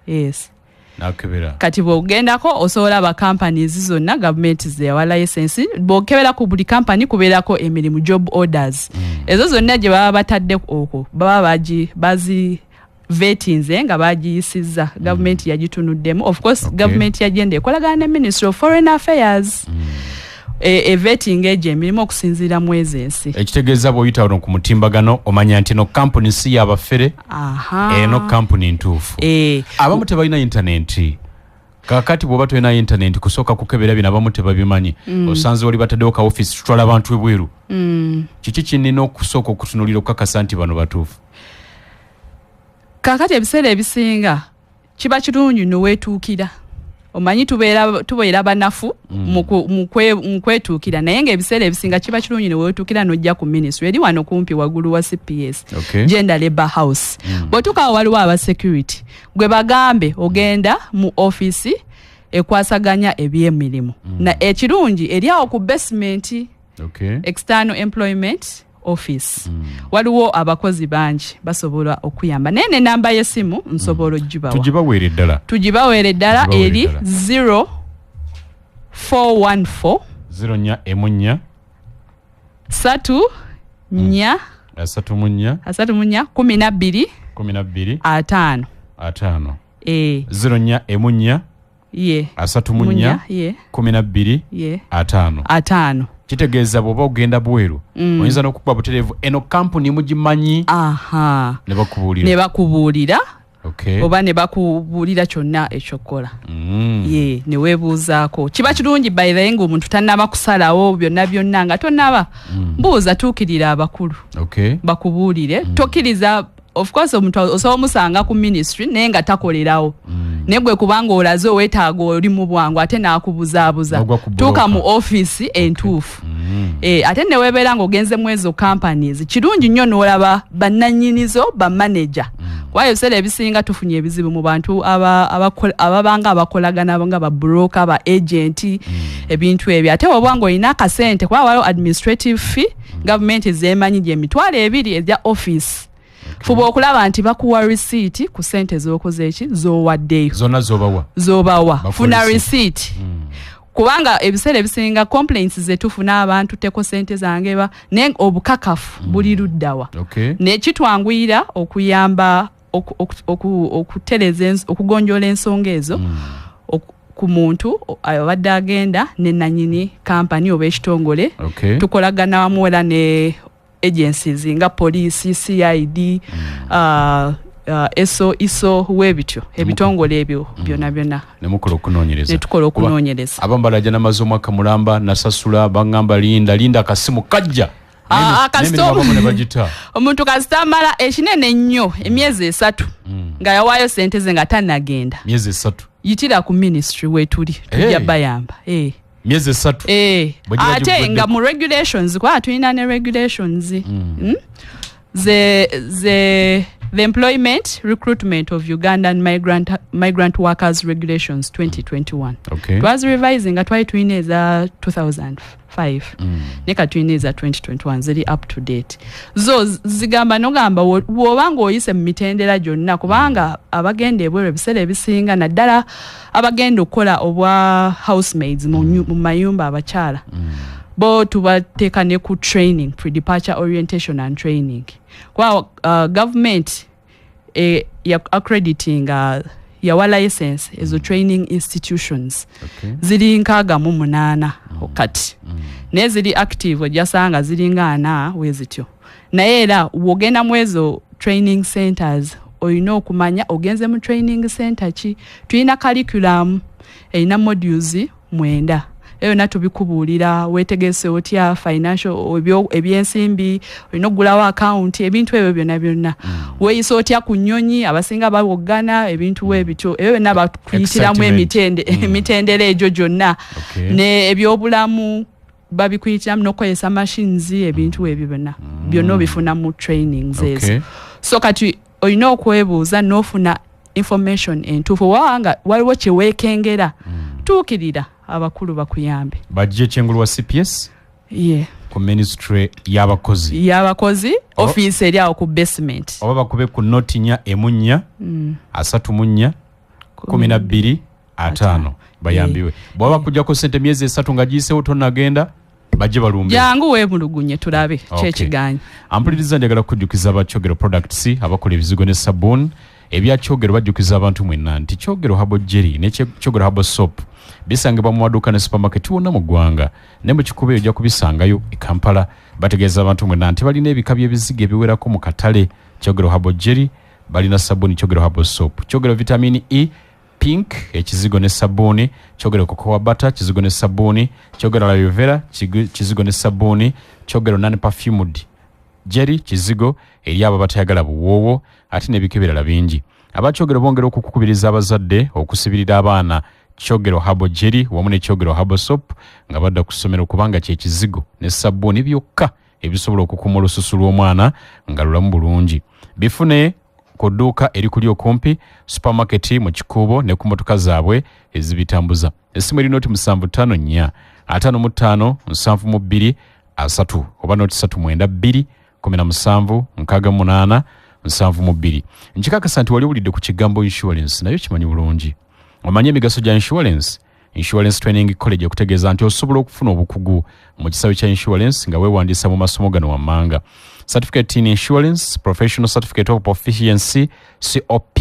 S9: Yes.
S1: Nakebera.
S9: Kati bw'ogendako osobola aba companies zonna gavumenti zeyawa license. Bw'okebera ku buli company kubeerako emirimu, job orders. Ezo zonna gye baba batadde okwo baba bazi vetinze nga bagiyisizza, gavumenti yagitunuddemu. Of course, gavumenti yagenda ekolagana ne Ministry of Foreign Affairs, evetinga egyo emirimu okusinziira mu ezo ensi.
S1: Ekitegeeza bw'oyita wano ku mutimbagano omanya nti eno kampuni si yabafere, eno kampuni ntuufu. Abamu tebalina intaneti. Kakati bw'oba tolina intaneti kusooka kukebera bino, abamu tebabimanyi. Osanze wali bataddewo ka office, tutwala abantu ebweru. Kiki kinina okusooka okutunulira okukakasa nti bano batuufu?
S9: Kaakati ebiseera ebisinga kiba kirungi noweetuukira. Omanyi tubeera banafu mu kwetuukira, naye ng'ebiseera ebisinga kiba kirungi neweetuukira n'ojja ku ministry eri wano kumpi waggulu wa CPS, Gender Labor House. Bw'otuukawo waliwo aba security, gwe bagambe ogenda mu ofiisi ekwasaganya ebyemirimu, na ekirungi eri awo ku basement, External Employment Office. Waliwo abakozi bangi basobola okuyamba, naye nenamba y'essimu nsobola ogibawa.
S1: Tugibaweere ddala.
S9: Tugibaweere ddala.
S1: Tugibaweere
S9: Eri
S1: ddala.
S9: 0414
S1: 04 14
S9: 34
S1: 34
S9: 34 12
S1: 12
S9: 50.
S1: 50.
S9: E.
S1: 04 14
S9: ye
S1: 34
S9: munya ye
S1: 12
S9: ye
S1: 50.
S9: 50.
S1: Kitegeeza bw'oba ogenda bweru, oyinza n'okukuba butereevu, eno kampuni mugimanyi, ne bakubuulira.
S9: Ne bakubuulira oba ne bakubuulira kyonna ekyokukola. Ye ne weebuuzaako. Kiba kirungi by the way ng'omuntu tannaba kusalawo byonna byonna, nga tonnaba mbuuza, tuukirira abakulu bakubuulire. Tokkiriza, of course omuntu osobola omusanga ku ministry naye nga takolerawo, naye gwe kubanga olaze oweetaaga oli mu bwangu ate n'akubuzaabuza.
S1: N'ogwa ku
S9: Tuuka mu
S1: broker.
S9: ofiisi entuufu. Ate newebeera ng'ogenze mu ezo companies, kirungi nnyo n'olaba bannannyinizo, bamanager, kuba ebiseera ebisinga tufunye ebizibu mu bantu ababanga abakolagana nga babroker, ba agent, ebintu ebyo. Ate oba ng'olina akasente, kuba waliwo administrative fee gavumenti zeemanyi gye 20,000 ezya office, fuba okulaba nti bakuwa receipt ku sente z'okoze eki z'owaddeyo.
S1: Zonna zobawa.
S9: Z'obawa.
S1: Bakuwa
S9: Funa
S1: receipt.
S9: receipt, kubanga ebiseera ebisinga complaints zetufuna, abantu teko sente zange ba, naye obukakafu buli luddawa? Nekitwanguyira okuyamba okutereza okugonjoola ensonga ezo ku muntu abadde agenda ne nanyini kampani oba ekitongole. Tukolagana wamu era ne agencies nga poliisi, CID, eso iso webityo, ebitongole ebyo byonna byonna.
S1: Nemukola okunoonyereza.
S9: Netukola okunoonyereza.
S1: Abamu balaja, namaze omwaka mulamba nasasula, baŋŋamba linda, linda, akasimu kajja.
S9: Kasita
S1: N'emirimu abamu ne bagita.
S9: Omuntu kasita amala ekinene ennyo emyezi 3 nga yawaayo sente ze nga tannagenda.
S1: Myezi 3.
S9: Yitira ku ministry wetuli, tujja bayamba.
S1: Myezi 3. Bwe giba
S9: Ate
S1: giguddeko.
S9: nga mu regulations, kuba tulina ne regulations, Ze The Employment Recruitment of Ugandan Migrant Workers Regulations 2021. Twazi nga twali tulina eza 2005, ne kati tulina eza 2021, ziri up to date. Zo zigamba, nogamba bw'oba ng'oyise mu mitendera gyonna, kubanga abagenda ebweru ebiseera ebisinga, naddala abagenda okukola obwa housemaids mu mayumba, abakyala bo tubateeka ne ku training, pre-departure orientation and training, kuba government ya accrediting, yawa license ezo training institutions. Ziri 68 kati, naye ziri active ojasanga ziringa 40 we zityo. Naye era wogenda mu ezo training centers, olina okumanya ogenze mu training center ki. Tulina curriculum erina modules 9, eyo yonna tubikubuulira. Weetegese otya financial, ebyensimbi, olina okugulawo akawunti, ebintu ebyo byonna byonna. Weeyisa otya ku nnyonyi, abasinga bawoggana, ebintu weebityo, ebyo byonna bakuyitiramu.
S1: Excitement.
S9: Emitendera egyo gyonna ne ebyobulamu babikuyitiramu, n'okukozesa machines, ebintu ebyo byonna byonna obifuna mu trainings ezo. So kati olina okwebuuza n'ofuna information entuufu. Wabanga waliwo kyeweekengera, tuukirira abakulu bakuyambe.
S1: Bajje kyengulu wa CPS ku ministry y'abakozi.
S9: Y'abakozi, ofiisi eri awo ku basement.
S1: Oba bakube ku noti 4 emu 4 34 12 50 bayambiwe. Bwaba kujjako sente emyezi 3 nga giyisewo tonnagenda, bajje balumbe.
S9: Jangu weemulugunye tulabe kyekiganye.
S1: Ampuliriza, njagala kukujjukiza aba Kyogero Products abakola ebizigo ne sabuni ebya Kyogero. Bajjukiza abantu mwenna nti Kyogero Herbal Jelly ne Kyogero Herbal Soap bisangibwa mu maduuka ne supermarket wonna mu ggwanga, ne mu kikubo ojja kubisangayo e Kampala. Bategeeza abantu mwenna nti balina ebika by'ebizigo ebiwerako mu katale: Kyogero Herbal Jelly, balina sabuni Kyogero Herbal Soap, Kyogero Vitamin E Pink ekizigo ne sabuni, Kyogero Cocoa Butter kizigo ne sabuni, Kyogero Aloe Vera kizigo ne sabuni, Kyogero Non Perfumed Jelly kizigo eri abo abatayagala buwoowo, ate n'ebika ebirala bingi. Abakyogero bongera okukubiriza abazadde okusibirira abaana Kyogero Herbal Jelly wamu ne Kyogero Herbal Soap nga badda ku ssomero, kubanga kye kizigo ne sabbuuni byokka ebisobola okukuuma olususu lw'omwana nga lulamu bulungi. Bifune ku dduuka erikuli okumpi, supermarket mu Kikuubo, ne ku motoka zaabwe ezibitambuza. Essimu eri noti 754 55 72 30 oba noti 392 17 68 72. Nkikakasa nti wali owulidde ku kigambo insurance, naye okimanyi bulungi? Omanyi emigaso gya insurance? Insurance Training College okutegeeza nti osobola okufuna obukugu mu kisawe kya insurance nga weewandiisa mu masomo gano wammanga: Certificate in Insurance, Professional Certificate of Proficiency, COP.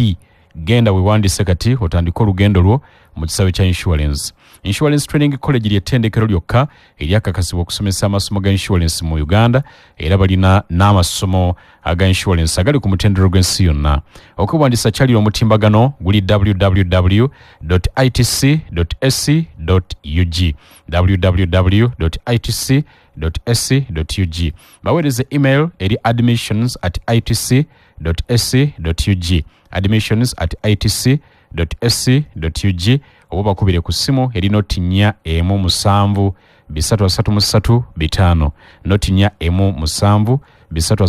S1: Genda weewandiise kati otandike olugendo lwo mu kisawe kya insurance. Insurance Training College lyettendekero lyokka eryakakasibwa okusomesa amasomo ga insurance mu Uganda, era balina n'amasomo aga insurance agali ku mutendero gw'ensi yonna. Okwewandiisa, kyalira omutimbagano guli www itc ac ug, www itc ac ug. Baweereze email eri admissions at itc ac ug, admissions at itc ac ug, oba bakubire ku ssimu eri noti 4 1 7 3 3 3 5, noti 4 1 7 3 3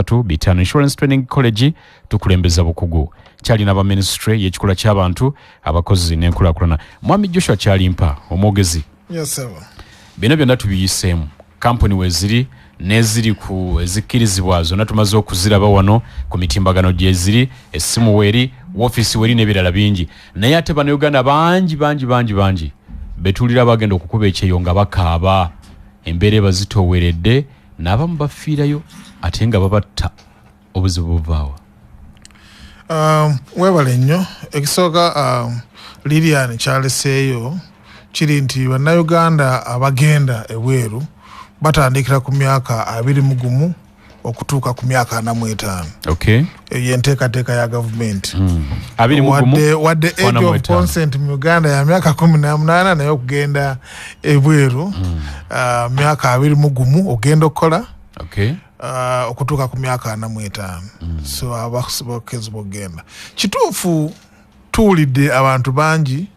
S1: 3 5. Insurance Training College, tukulembeza bukugu. Kyalina ba ministry y'ekikula ky'abantu, abakozi n'enkulaakulana, Mwami Joshua Kyalimpa, omwogezi.
S8: Yes, sir.
S1: Bino byonna tubiyiseemu, kampuni weziri neziri ku ezikkirizibwa zonna tumaze okuziraba wano ku mitimbagano gyeziri, essimu weeri, woofiisi weeri n'ebirala bingi. Naye ate Bannayuganda bangi bangi bangi bangi betuulira bagenda okukuba ekyeyo nga bakaaba, embeera ebazitooweredde, n'abamu bafiirayo ate nga babatta. Obuzibu buvaawa?
S8: Webale nnyo. Ekisooka, Lilian kyaleseeyo kiri nti Bannayuganda abagenda ebweru batandikira ku myaka 21 okutuuka ku myaka 45. Eyo enteekateeka ya gavumenti.
S1: 21
S8: Wadde age
S1: 45.
S8: of consent mu Uganda ya myaka 18, naye okugenda ebweru myaka 21 ogenda okukola okutuuka ku myaka 45. So abakezibwa okugenda, kituufu tuwulidde abantu bangi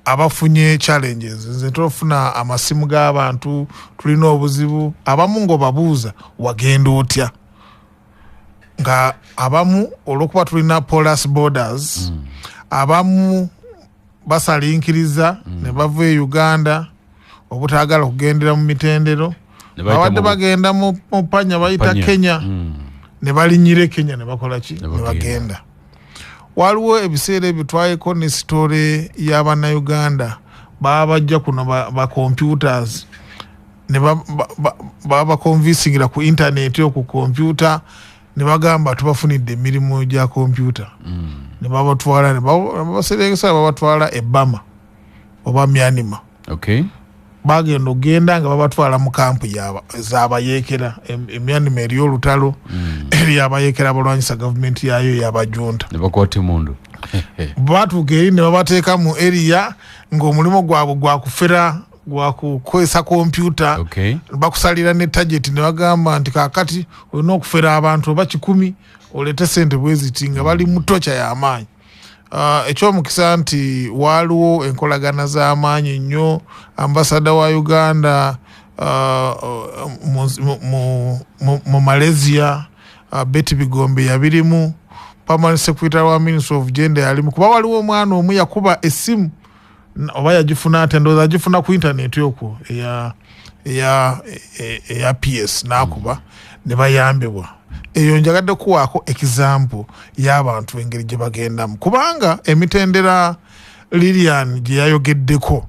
S8: abafunye challenges. Nze tofuna amasimu g'abantu, tulina obuzibu. Abamu ng'obabuuza wagenda otya. Nga abamu olwokuba tulina porous borders, abamu basalinkiriza ne bava e Uganda obutaagala kugendera mu mitendero.
S1: Ne bayita
S8: Babadde bagenda mu panya bayita
S1: Panya.
S8: Kenya, ne balinyira e Kenya ne bakola ki?
S1: Ne
S8: Ne
S1: bagenda.
S8: bagenda. Waliwo ebiseera ebyo twayeko ne story y'Abannayuganda baba bajja kuno ba computers ne baba baconvincingira ku internet ku computer, ne bagamba tubafunidde emirimu gya computer, ne babatwala ne babaserengesa, babatwala e Burma oba Myanmar. Bagenda okugenda nga babatwala mu kampu z'abayeekera. Emyanima eri olutalo eri abayeekera abalwanyisa gavumenti yaayo ey'abajunta.
S1: Ne bakwata emundu.
S8: Batuuka eri ne babateeka mu area ng'omulimu gwabwe gwakufera, gwakukozesa kompyuta. Bakusalira ne target ne bagamba nti kaakati olina okufera abantu oba 100 oleete sente bwe ziti, nga bali mu torture y'amaanyi. Ekyomukisa nti waaliwo enkolagana z'amaanyi nnyo. Ambasada wa Uganda mu Malaysia, Betty Bigombe yabirimu, permanent secretary wa Ministry of Gender yalimu, kuba waliwo omwana omu yakuba essimu oba yagifuna ate, ndowooza agifuna ku internet okwo eya PS, n'akuba ne bayambibwa. Eyo njagadde kuwaako example y'abantu engeri gye bagendamu, kubanga emitendera Lilian gye yayogeddeko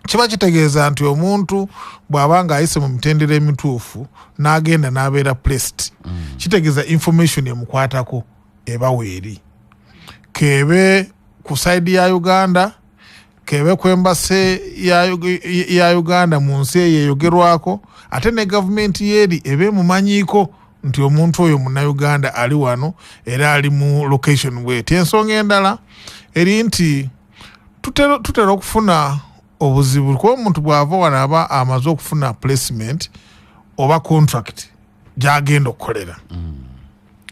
S8: kiba kitegeeza nti omuntu bw'aba ng'ayise mu mitendera emituufu n'agenda n'abeera placed, kitegeeza information emukwatako eba weeri, kebe ku side ya Uganda, kebe ku embassy ya Uganda mu nsi eyo eyogerwako, ate ne gavumenti yeeri eba emumanyiiko nti omuntu oyo Munnayuganda ali wano era ali mu location bweti. Ensonga endala eri nti tutera okufuna obuzibu kuba omuntu bw'ava wano aba amaze okufuna placement oba contract gy'agenda okukolera.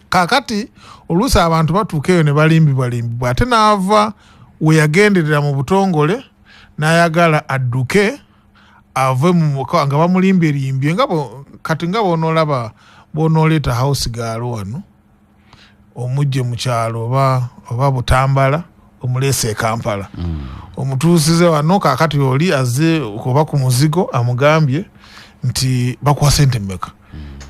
S8: Kaakati oluusi abantu batuuka eyo ne balimbibwalimbibwa, ate n'ava we yagenderera mu butongole n'ayagala adduke ave mu muka nga bamulimbyelimbye, nga kati nga bw'onoolaba bw'onooleeta house girl wano omugye mu kyalo oba Butambala omuleese e Kampala, omutuusize wano, kaakati oli azze oba ku muzigo amugambye nti bakuwa sente mmeka?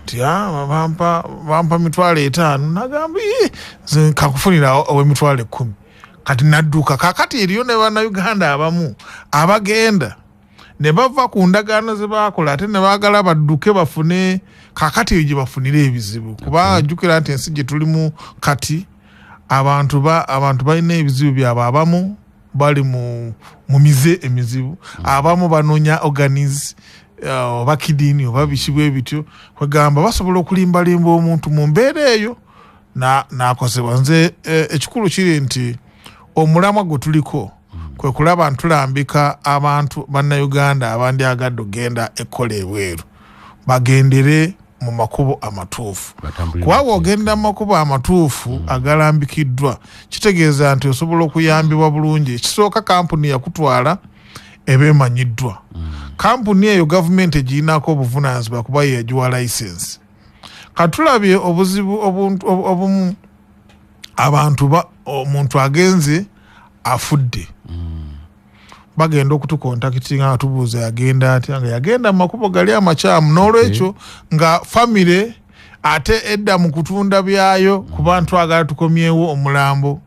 S8: Nti, "Ah, bampa 50,000." Nagamba, "Ii, nze kakufunira ow'emitwalo 10." Kati nadduka. Kaakati eriyo ne Bannayuganda abamu abagenda ne bava ku ndagaano ze baakola, ate ne baagala badduke bafune, kaakati eyo gye bafunira ebizibu, kubanga jjukira nti ensi gye tulimu kati abantu balina ebizibu byabwe. Abamu bali mu mize emizibu, abamu banoonya organs, oba kidney oba biki bwe bityo. Kwegamba basobola okulimbalimba omuntu mu mbeera eyo n'akosebwa. Nze ekikulu kiri nti omulamwa gwe tuliko kwe kulaba ntulambika abantu Bannayuganda abandyagadde okugenda ekkola ebweru bagendere mu makubo amatuufu.
S1: Batambulire
S8: Kuba
S1: mu
S8: bw'ogenda mu makubo amatuufu agalambikiddwa, kitegeeza nti osobola okuyambibwa bulungi. Ekisooka, kampuni yakutwala eba emanyiddwa. Kampuni eyo gavumenti egirinako obuvunaanyizibwa kuba ye yagiwa license. Katulabye obuzibu obumu abantu omuntu agenze afudde, bagenda okutucontactinga nga tubuuza yagenda atya, nga yagenda mu makubo gali amakyamu. N'olwekyo nga famire ate edda mu kutunda byayo kuba ntwagala tukomyewo omulambo,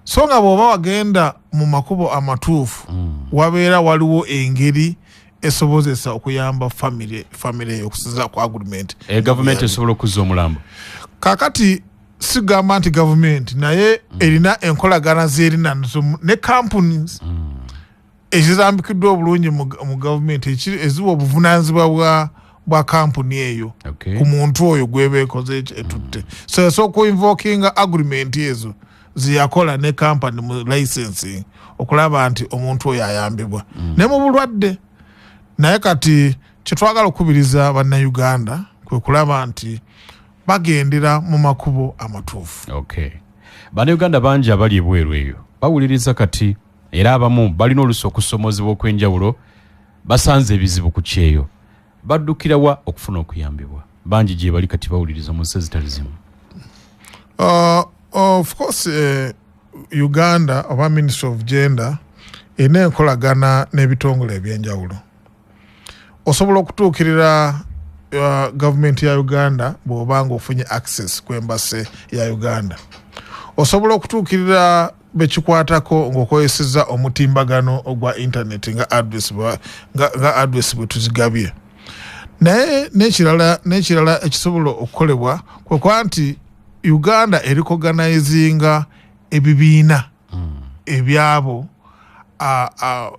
S8: so nga bw'oba wagenda mu makubo amatuufu, wabeera waliwo engeri esobozesa okuyamba famire eyo okusinziira ku agreement.
S1: Gavumenti esobola okuzza omulambo?
S8: Kakati sigamba nti gavumenti, naye erina enkolagana zerina nazo ne companies ezirambikiddwa obulungi mu gavumenti eziwa obuvunanyizibwa bwa kampuni eyo ku muntu oyo gweba ekoze etutte. So esooka okuinvokinga agreement ezo zeyakola ne kampani mu licensing okulaba nti omuntu oyo ayambibwa ne mu bulwadde. Naye kati kyetwagala okukubiriza Bannayuganda kwe kulaba nti bagendera mu makubo amatuufu.
S1: Bannayuganda bangi abali ebweru eyo bawuliriza kati, era abamu balina oluusi okusomozebwa okw'enjawulo, basanze ebizibu ku kyeyo, baddukira wa okufuna okuyambibwa? Bangi gye bali kati bawuliriza mu nsi ezitali zimu.
S8: Of course, Uganda oba Ministry of Gender erina enkolagana n'ebitongole ebyenjawulo. Osobola okutuukirira gavumenti ya Uganda bw'oba nga ofunye access ku embassy ya Uganda. Osobola okutuukirira bekikwatako ng'okozesezza omutimbagano ogwa internet nga address bwe tuzigabye. Naye n'ekirala ekisobola okukolebwa kwe kuba nti Uganda erikoganizinga ebibiina ebyabo.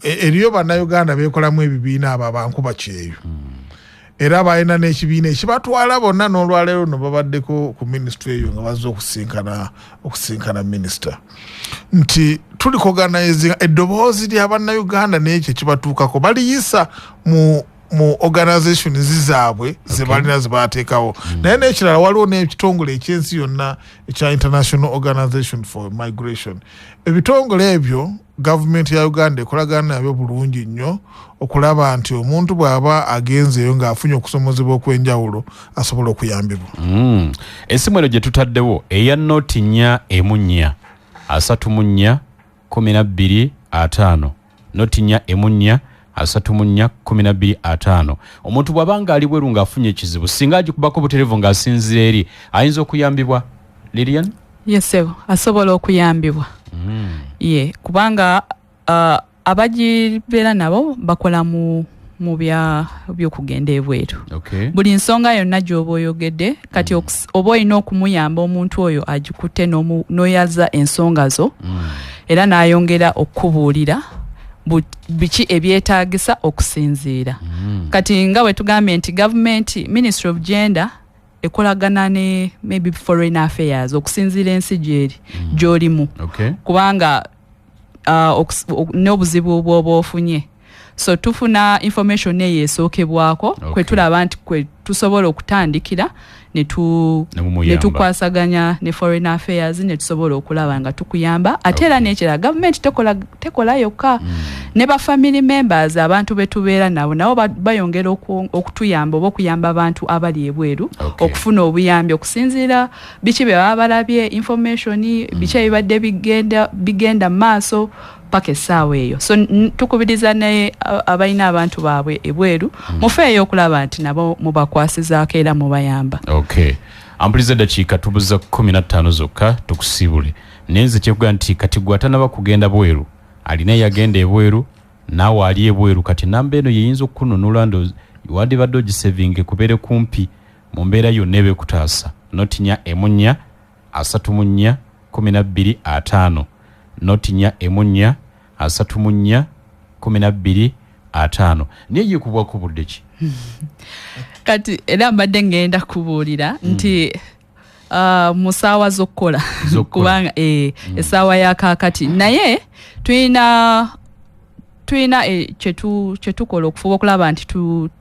S8: Eriyo Bannayuganda beekolamu ebibiina, abo abankuba kyeyo, era balina n'ekibiina ekibatwala bonna. N'olwaleero no babaddeko ku minisitule eyo nga bazze okusinkana minisita, nti tulikoganizinga eddoboozi lya Bannayuganda n'ekyo ekibatuukako baliyisa mu organizations zaabwe ze balina ze bateekawo. Naye n'ekirala, waliwo n'ekitongole ekyensi yonna ekya International Organization for Migration. Ebitongole ebyo gavumenti ya Uganda ekolagana nabyo bulungi nnyo okulaba nti omuntu bw'aba agenzeeyo ng'afunye okusomozebwa okw'enjawulo asobola okuyambibwa.
S1: Esimu eno gye tutaddewo eya 0 4 34 12 50, 0 4 4 34 12 50. Omuntu bw'aba nga ali bweru ng'afunye ekizibu, singa agikubako butereevu ng'asinzira eri, ayinza okuyambibwa, Lilian?
S9: Yes ssebo, asobola okuyambibwa. Ye kubanga abagibeera nabo bakola mu bya byokugenda ebweru. Buli nsonga yonna gy'oba oyogedde kati, oba olina okumuyamba omuntu oyo agikutte n'oyaza ensonga zo, era n'ayongera okukubuulira biki ebyetaagisa okusinziira. Kati nga bwe tugambye nti gavumenti, Ministry of Gender ekolagana ne maybe foreign affairs okusinziira ensi gyeri gy'olimu, kubanga n'obuzibu bw'oba ofunye, so tufuna information eyo esookebwako kwe tulaba nti kwe tusobola okutandikira ne
S1: Ne mumuyamba.
S9: Ne tukwasaganya ne foreign affairs ne tusobola okulaba nga tukuyamba. Ate era n'ekirala, gavumenti tekola yokka, ne ba family members, abantu be tubeera nabo bayongera okutuyamba oba okuyamba abantu abali ebweru okufuna obuyambi okusinziira biki bye baba balabye, information biki ebibadde bigenda mu maaso paka essaawa eyo. So tukubiriza ne abalina abantu baabwe ebweru, mufeeyo okulaba nti nabo mubakwasizaako era mubayamba.
S1: Okay, ampuliza, eddakiika tubuza 15 zokka tukusiibule, naye nze kyekuga nti kati gwe atanaba kugenda bweru, alina eyagenda ebweru, naawe ali ebweru, kati namba eno yeyinza okukununula. Ndo wandibadde ogisevinge kubeere kumpi mu mbeera yonna eba ekutaasa. 0 4 34 12 50, 0 4 34 12 50. Naye yekubwako budde ki?
S9: Kati era mbadde ngenda kubuulira nti mu ssaawa z'okukola.
S1: Z'okukola.
S9: Kubanga essaawa ya kaakati, naye tulina kyetukola okufuba okulaba nti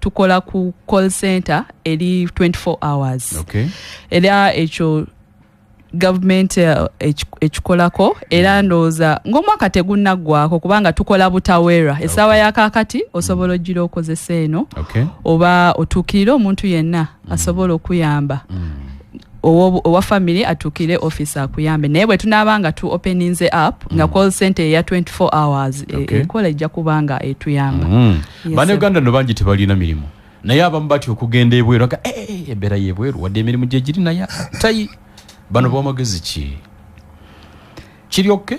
S9: tukola ku call center eri 24 hours. Era ekyo gavumenti ekikolako, era ndowooza ng'omwaka tegunnaggwako, kubanga tukola butaweera. Essaawa ya kaakati osobola ogira okozesa eno oba otuukirire omuntu yenna asobola okuyamba, owa family atuukire office akuyambe. Naye bwe tunaaba nga tu openinze up nga call center eya 24 hours ekola, ejja kuba nga etuyamba. Yes,
S1: Bannayuganda no bangi tebalina mirimu, naye abamu batya okugenda ebweru aga "Eh, eh, embeera y'ebweru, wadde emirimu gye giri, naye tayi bano bwamagezi ki kiri okay?"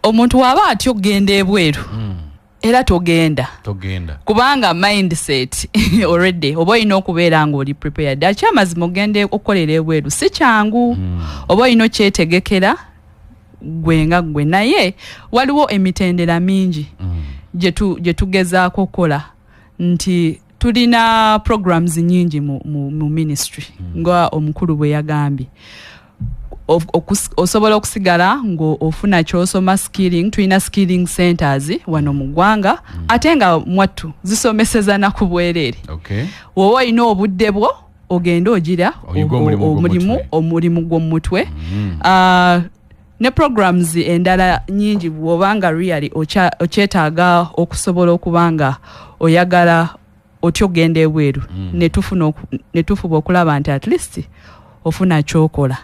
S9: Omuntu waba atya okugenda ebweru, era togenda.
S1: Togenda.
S9: Kubanga mindset already oba olina okubeera nga oli prepared. Akyamazima, ogenda okukolera ebweru si kyangu, oba olina okyetegekera gwe nga gwe, naye waliwo emitendera mingi gye tugezaako okukola nti tulina programs nyingi mu ministry, nga omukulu bwe yagambye. Osobola okusigala ng'ofuna kyosoma, skilling. Tulina skilling centers wano mu ggwanga, ate nga mwattu zisomeseza na ku bwereere. Woba olina obudde bwo, ogende ogira
S1: Oyiga omulimu gw'omutwe.
S9: Omulimu gw'omutwe. Ah, ne programs endala nyingi bw'obanga really okyetaaga okusobola okuba nga oyagala. otya okugenda ebweru, netufuba okulaba nti at least ofuna kyokola.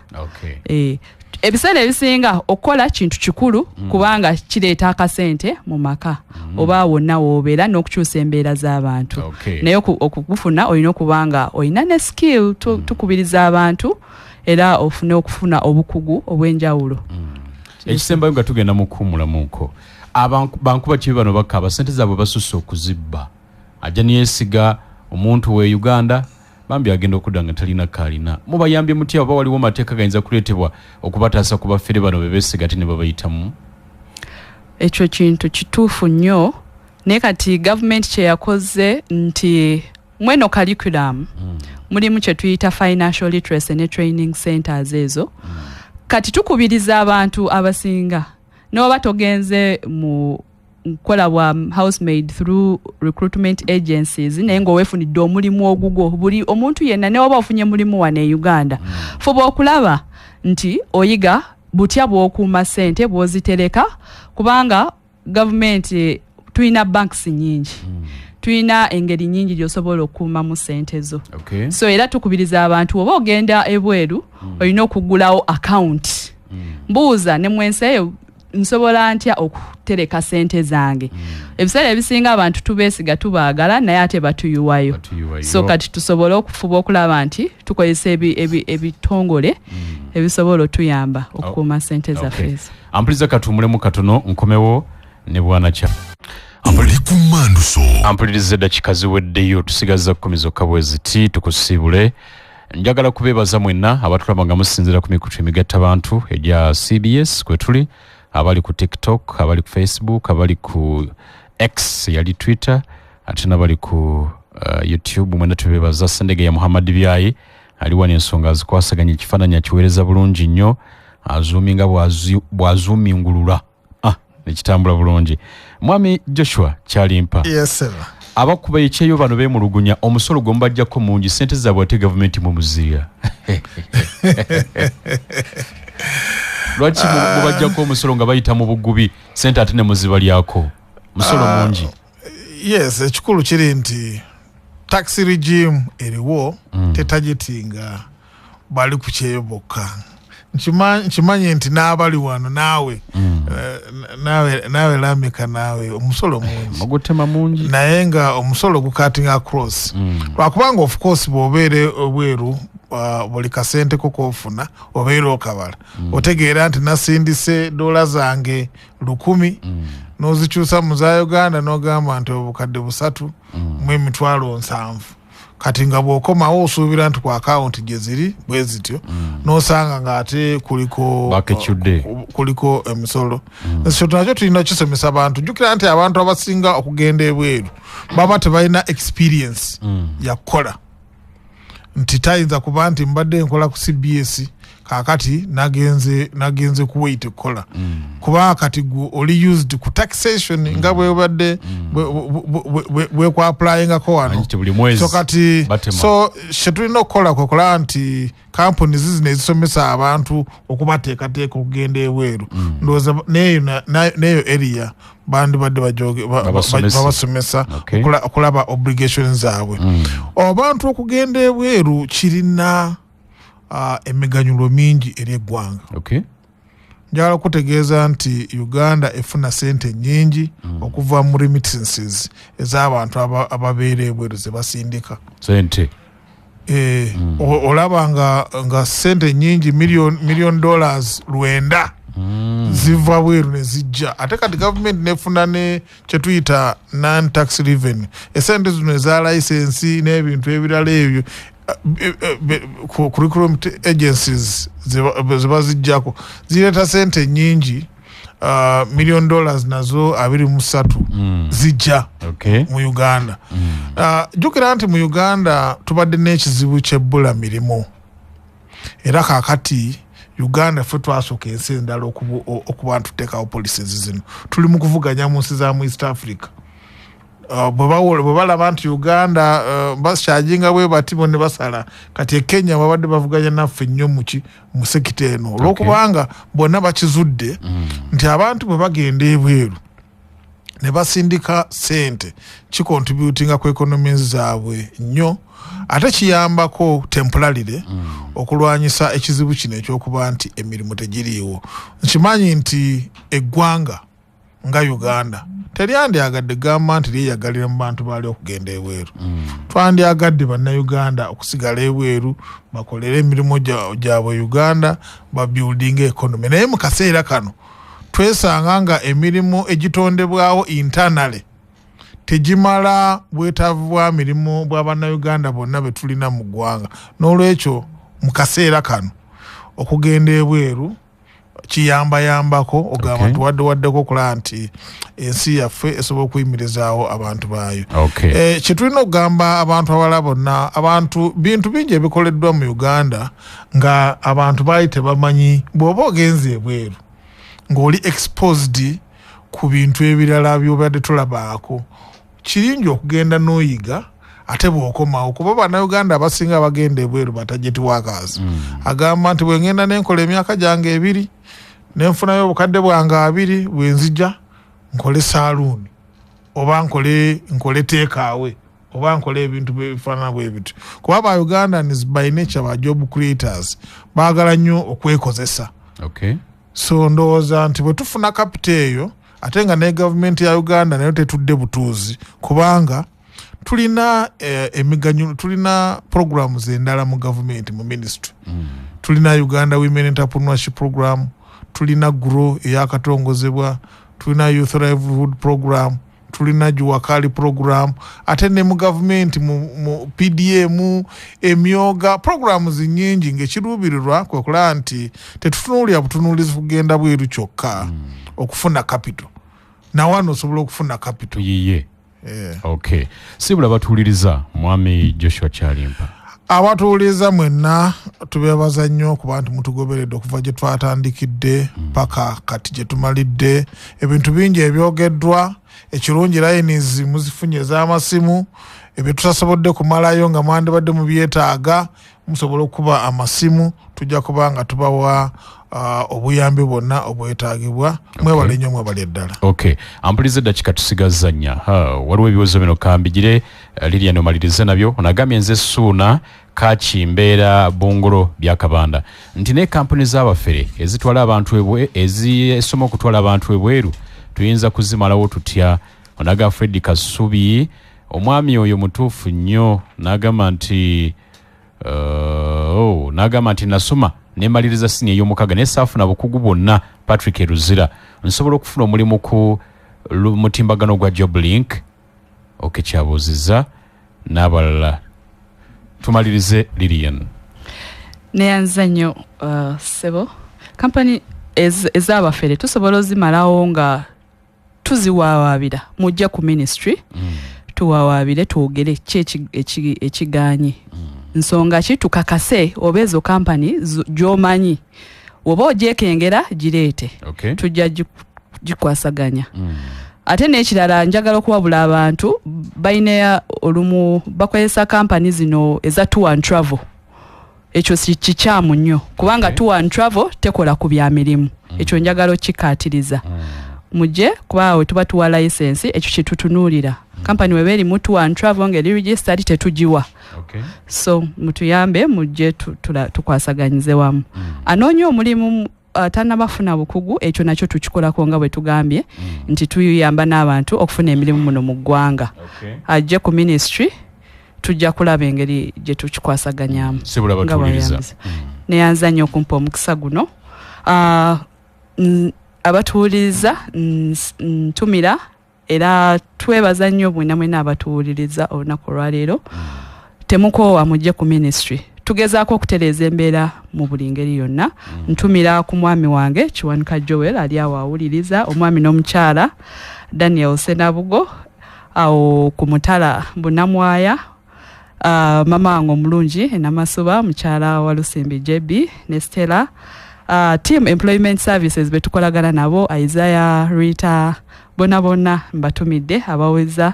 S9: Ebiseera ebisinga okukola kintu kikulu, kubanga kireeta akasente mu maka oba wonna woobeera n'okukyusa embeera z'abantu. Naye okugufuna olina okuba nga olina ne skill. Tukubiriza abantu era ofune okufuna obukugu obw'enjawulo.
S1: Ekisembayo nga tugenda mu kuwummulamuko, bankuba kibi bano bakaaba sente zaabwe basusse okuzibba. Ajja niyesiga omuntu we Uganda, bambi agenda okudda nga talina kaalina. Mubayambye mutya, oba waliwo mateeka gayinza kuleetebwa okubataasa ku bafere bano be beesiga ate ne babayitamu?
S9: Ekyo kintu kituufu nnyo, naye kati gavumenti kyeyakoze nti mweno curriculum mulimu kye tuyita financial literacy ne training centers ezo. Kati tukubiriza abantu abasinga, noba togenze mu nkola bwa housemaid through recruitment agencies, naye ng'oweefunidde omulimu ogugwo, buli omuntu yenna, ne woba ofunye mulimu wano e Uganda, fuba okulaba nti oyiga butya bw'okuuma ssente, bw'ozitereka, kubanga gavumenti tulina banks nyingi, tulina engeri nyingi gy'osobola okukuumamu ssente zo. So era tukubiriza abantu, oba ogenda ebweru, olina okuggulawo account. Mbuuza ne mwensi eyo, nsobola ntya okutereka sente zange? Ebiseera ebisinga abantu tubeesiga, tubaagala, naye ate batuyiwayo.
S1: Batuyiwayo.
S9: So kati tusobole okufuba okulaba nti tukozesa ebitongole ebisobola otuyamba okukuuma sente zaffe ezo.
S1: Ampuliriza, katuwummulemu katono, nkomewo ne bwanakya.
S7: Oli ku Manduso.
S1: Ampuliriza, eddakiika ziweddeyo, tusigazza 10 zokka bwe ziti tukusiibule. Njagala kubeebaza mwenna abatulaba nga musinziira ku mikutu emigatta bantu egya CBS kwe tuli, abali ku TikTok, abali ku Facebook, abali ku X yali Twitter, ate n'abali ku YouTube, mwenna tubeebaza. Sendege ya Muhammad Byayi ali wano, ensonga azikwasaganya, ekifaananyi akiweereza bulungi nnyo, azuuminga bw'azuumingulula, nekitambula bulungi. Mwami Joshua Kyalimpa.
S8: Yes, sir.
S1: Abakuba ekyeyo bano beemulugunya omusolo gwe mubajjako mungi, sente zaabwe ate gavumenti mumuziya. Lwaki mubajjako omusolo nga bayita mu bugubi, sente ate ne muzibalyako musolo mungi?
S8: Yes, ekikulu kiri nti tax regime eriwo tetargetinga bali ku kyeyo bokka. Nkimanyi nti n'abali wano naawe, naawe Lameka, naawe omusolo mungi.
S1: Magutema mungi.
S8: Naye nga omusolo gucutting across, lwakubanga of course bw'obeera obweru, buli kasente ko kofuna obeera okabala, otegeera nti nasindise dola zange 1000, n'ozikyusa mu za Uganda n'ogamba nti 370,000. Kati nga bw'okomawo osuubira nti ku akawunti gye ziri bwe zityo, n'osanga ng'ate kuliko
S1: Bakecudde.
S8: kuliko emisolo. Ekyo nakyo tulina kisomesa abantu. Jjukira nti abantu abasinga okugenda ebweru baba tebalina experience yakukola, nti tayinza kuba nti mbadde nkola ku CBS, kakati nagenze Kuwait kukola, kubanga kati gwe oli used ku taxation nga bwebadde bwekwapplyingako wano.
S1: Anti buli mwezi
S8: So kati
S1: batema.
S8: So kyetulina okukola kwe kulaba nti kampuni zizino ezisomesa abantu okubateekateeka okugenda ebweru, ndowooza neyo area bandibadde
S1: Babasomesa.
S8: babasomesa okulaba obligation zaabwe. Abantu okugenda ebweru kirina emiganyulo mingi eri eggwanga. Njagala kutegeeza nti Uganda efuna sente nyingi okuva mu remittances ez'abantu ababeera ebweru ze basindika.
S1: Sente.
S8: Olaba nga sente nyingi, million dollars 9 ziva bweru ne zijja, ate kati gavumenti nefuna ne kyetuyita non tax revenue, esente zino eza license n'ebintu ebirala ebyo, ku recruitment agencies ziba zijjako, zireeta sente nyingi, million dollars nazo 23 zijja mu Uganda. Jjukira nti mu Uganda tubadde n'ekizibu ky'ebbula mirimu, era kaakati Uganda ffe twasooka ensi endala okuba nti tuteekawo policies zino. Tuli mu kuvuganya mu nsi za mu East Africa. Bwe balaba nti Uganda bacharginga bwe bati, bo ne basala. Kati e Kenya babadde bavuganya naffe nnyo muki mu sector eno, olwokubanga bonna bakizudde nti abantu bwe bagenda ebweru Ne basindika sente, kicontributinga ku economies zaabwe nnyo, ate kiyambako temporarily okulwanyisa ekizibu kino ekyokuba nti emirimu tegiriiwo. Nkimanyi nti eggwanga nga Uganda teryandyagadde gamba nti lyeyagalira mu bantu baali okugenda ebweru. Twandyagadde Bannayuganda okusigala ebweru, bakolere emirimu gyabwe Uganda, babuildinga economy. Naye mu kaseera kano twesanga nga emirimu egitondebwawo internally tegimala bwetaavu bwa mirimu bwa Bannayuganda bonna be tulina mu ggwanga. N'olwekyo mu kaseera kano okugenda ebweru kiyambayambako ogamba nti wadde waddeko okulaba nti ensi yaffe esobola okuyimirizaawo abantu baayo. Kyetulina okugamba abantu abalala bonna, abantu bintu bingi ebikoleddwa mu Uganda nga abantu baali tebamanyi. Bw'oba ogenze ebweru ng'oli exposed ku bintu ebirala byobadde tolabaako, kiringi okugenda n'oyiga ate bw'okomawo, kuba Bannayuganda abasinga abagenda ebweru ba target workers. Agamba nti bwengenda nenkola emyaka gyange 2 nenfunayo obukadde bwange 20, bwenzija nkole saaluuni oba nkole takeaway oba nkole ebintu bifaanana bwe bityo, kuba ba Ugandans by nature ba job creators, baagala nnyo okwekozesa. So ndowooza nti bwe tufuna capital eyo, ate nga ne gavumenti ya Uganda nayo tetudde butuuzi, kubanga tulina emiganyulo, tulina programs endala mu gavumenti, mu ministry. Tulina Uganda Women Entrepreneurship Program, tulina GROW eyakatongozebwa, tulina Youth Livelihood Program, tulina Juakali Program, ate ne mu gavumenti mu PDM, emyoga, programs nyingi, ng'ekiruubirirwa kwe kulaba nti tetutunuulira butunuulizi kugenda bweru kyokka okufuna capital. Nawano osobola okufuna capital.
S1: Tuyiye. Okay, sibula batuwuliriza, Mwami Joshua Kyalimpa.
S8: Abatuwuliriza mwenna tubebaza nnyo okuba nti mutugoberedde okuva gye twatandikidde paka kati gye tumalidde. Ebintu bingi ebyogeddwa. Ekirungi lines muzifunye ez'amasimu. Ebyo tutasobodde kumalayo nga mwandibadde mubyetaaga, musobola okuba amasimu, tujja kuba nga tubawa obuyambi bwonna obwetaagibwa. Mwebale nnyo, mwebale ddala.
S1: Okay, ampuliza, eddakiika tusigazza 4. Waliwo ebibuuzo bino kambigire, Lilian omalirize nabyo. Onagambye nze Suuna Kaki, mbeera Bungolo Byakabanda, nti ne kampuni z'abafere ezitwala abantu ezisoma okutwala abantu ebweru tuyinza kuzimalawo tutya? Onaga Fredi Kasubi, omwami oyo mutuufu nnyo. N'agamba nti oh, n'agamba nti nasoma nemaliriza siniya ey'omukaga naye saafuna bukugu bwonna. Patrick Eruzira, nsobola okufuna omulimu ku mutimbagano gwa Job Link? Ok, kyabuuziza n'abalala. Tumalirize, Lilian.
S9: Neyanza nnyo, ssebo. Kampani ez'abafere tusobola ozimalawo nga tuziwawaabira. Mujja ku ministry tuwawaabire, twogere ki ekiganye, nsonga ki, tukakase oba ezo kampani gy'omanyi oba ogyekengera gireete. Tujja gikwasaganya. Ate n'ekirala, njagala okuwabula abantu balina olumu bakozesa kampani zino eza tour and travel. Ekyo si kikyamu nnyo, kubanga tour and travel tekola ku bya mirimu. Ekyo njagala okikaatiriza. Mujje, kuba we tuba tuwa license ekyo kyetutunuulira. Kampani weba erimu tour and travel ng'eri registered, tetugiwa. So mutuyambe, mujje tukwasaganyize wamu. Anoonya omulimu tannabafuna bukugu, ekyo nakyo tukikolako nga bwe tugambye nti tuyamba n'abantu okufuna emirimu muno mu ggwanga. Ajje ku ministry, tujja kulaba engeri gye tukikwasaganyamu.
S1: Sibula
S9: nga
S1: batuwuliriza.
S9: Bwayambisa. Neyanza nnyo okumpa omukisa guno. Abatuwuliriza ntumira era twebaza nnyo mwena mwena abatuwuliriza olunaku olwaleero. Temukoowa, mujje ku ministry, tugezaako okutereeza embeera mu buli ngeri yonna. Ntumira ku mwami wange Kiwanuka Joel ali awo awuliriza, omwami n'omukyala Daniel Senabugo awo ku mutala Bunamwaya, mama wange omulungi Enamasuba, mukyala wa Lusimbi JB ne Stella, team Employment Services betukolagana nabo, Isaiah, Rita, bonna bonna mbatumidde abaweza,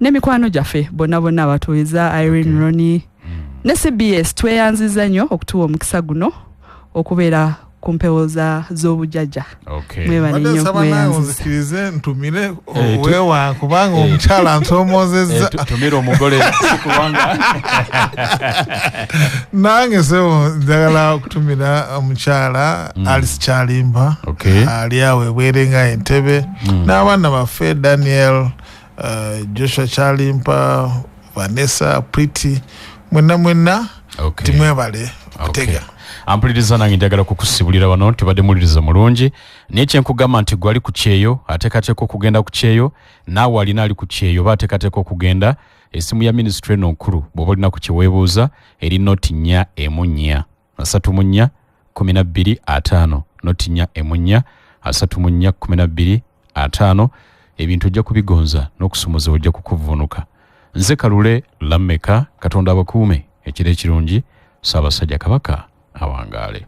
S9: n'emikwano gyaffe bonna bonna abatuwiza, Irene, Roni ne CBS. Tweyanziza nnyo okutuwa omukisa guno okubeera. ku mpewo z'obujjaja.
S1: Okay.
S9: Mwebale
S8: Mbadde
S9: nnyo
S8: nsaba naawe
S9: okweyanziza.
S8: onzikirize ntumire
S1: Eh,
S8: wewa kubanga
S1: Eh,
S8: omukyala nsoomoozezza.
S1: Tumira omugole sikubanga
S8: Nange sebo njagala okutumira omukyala Alice Kyalimba
S1: Okay.
S8: ali awo ebwere nga Entebbe, n'abaana baffe Daniel, Joshua Kyalimpa, Vanessa, Pretty, mwenna mwenna.
S1: Okay.
S8: Timwebale okutega.
S1: Okay. Ampuliriza, nange njagala kukusibulira wano, tubadde muwuliriza mulungi, naye kyenkugamba nti gwali ku kyeyo ateekateeka okugenda ku kyeyo, naawe alina ali ku kyeyo oba ateekateeka okugenda, essimu ya minisitule eno nkulu, bw'oba olina ku kyeweebuuza eri 044 34 12 50, 044 34 12 50. Ebintu ojja kubigonza n'okusomoza ojja kukuvunuka. Nze Kalule Lammeka, Katonda abakuume, ekiro ekirungi. Ssaabasajja Kabaka awangaale.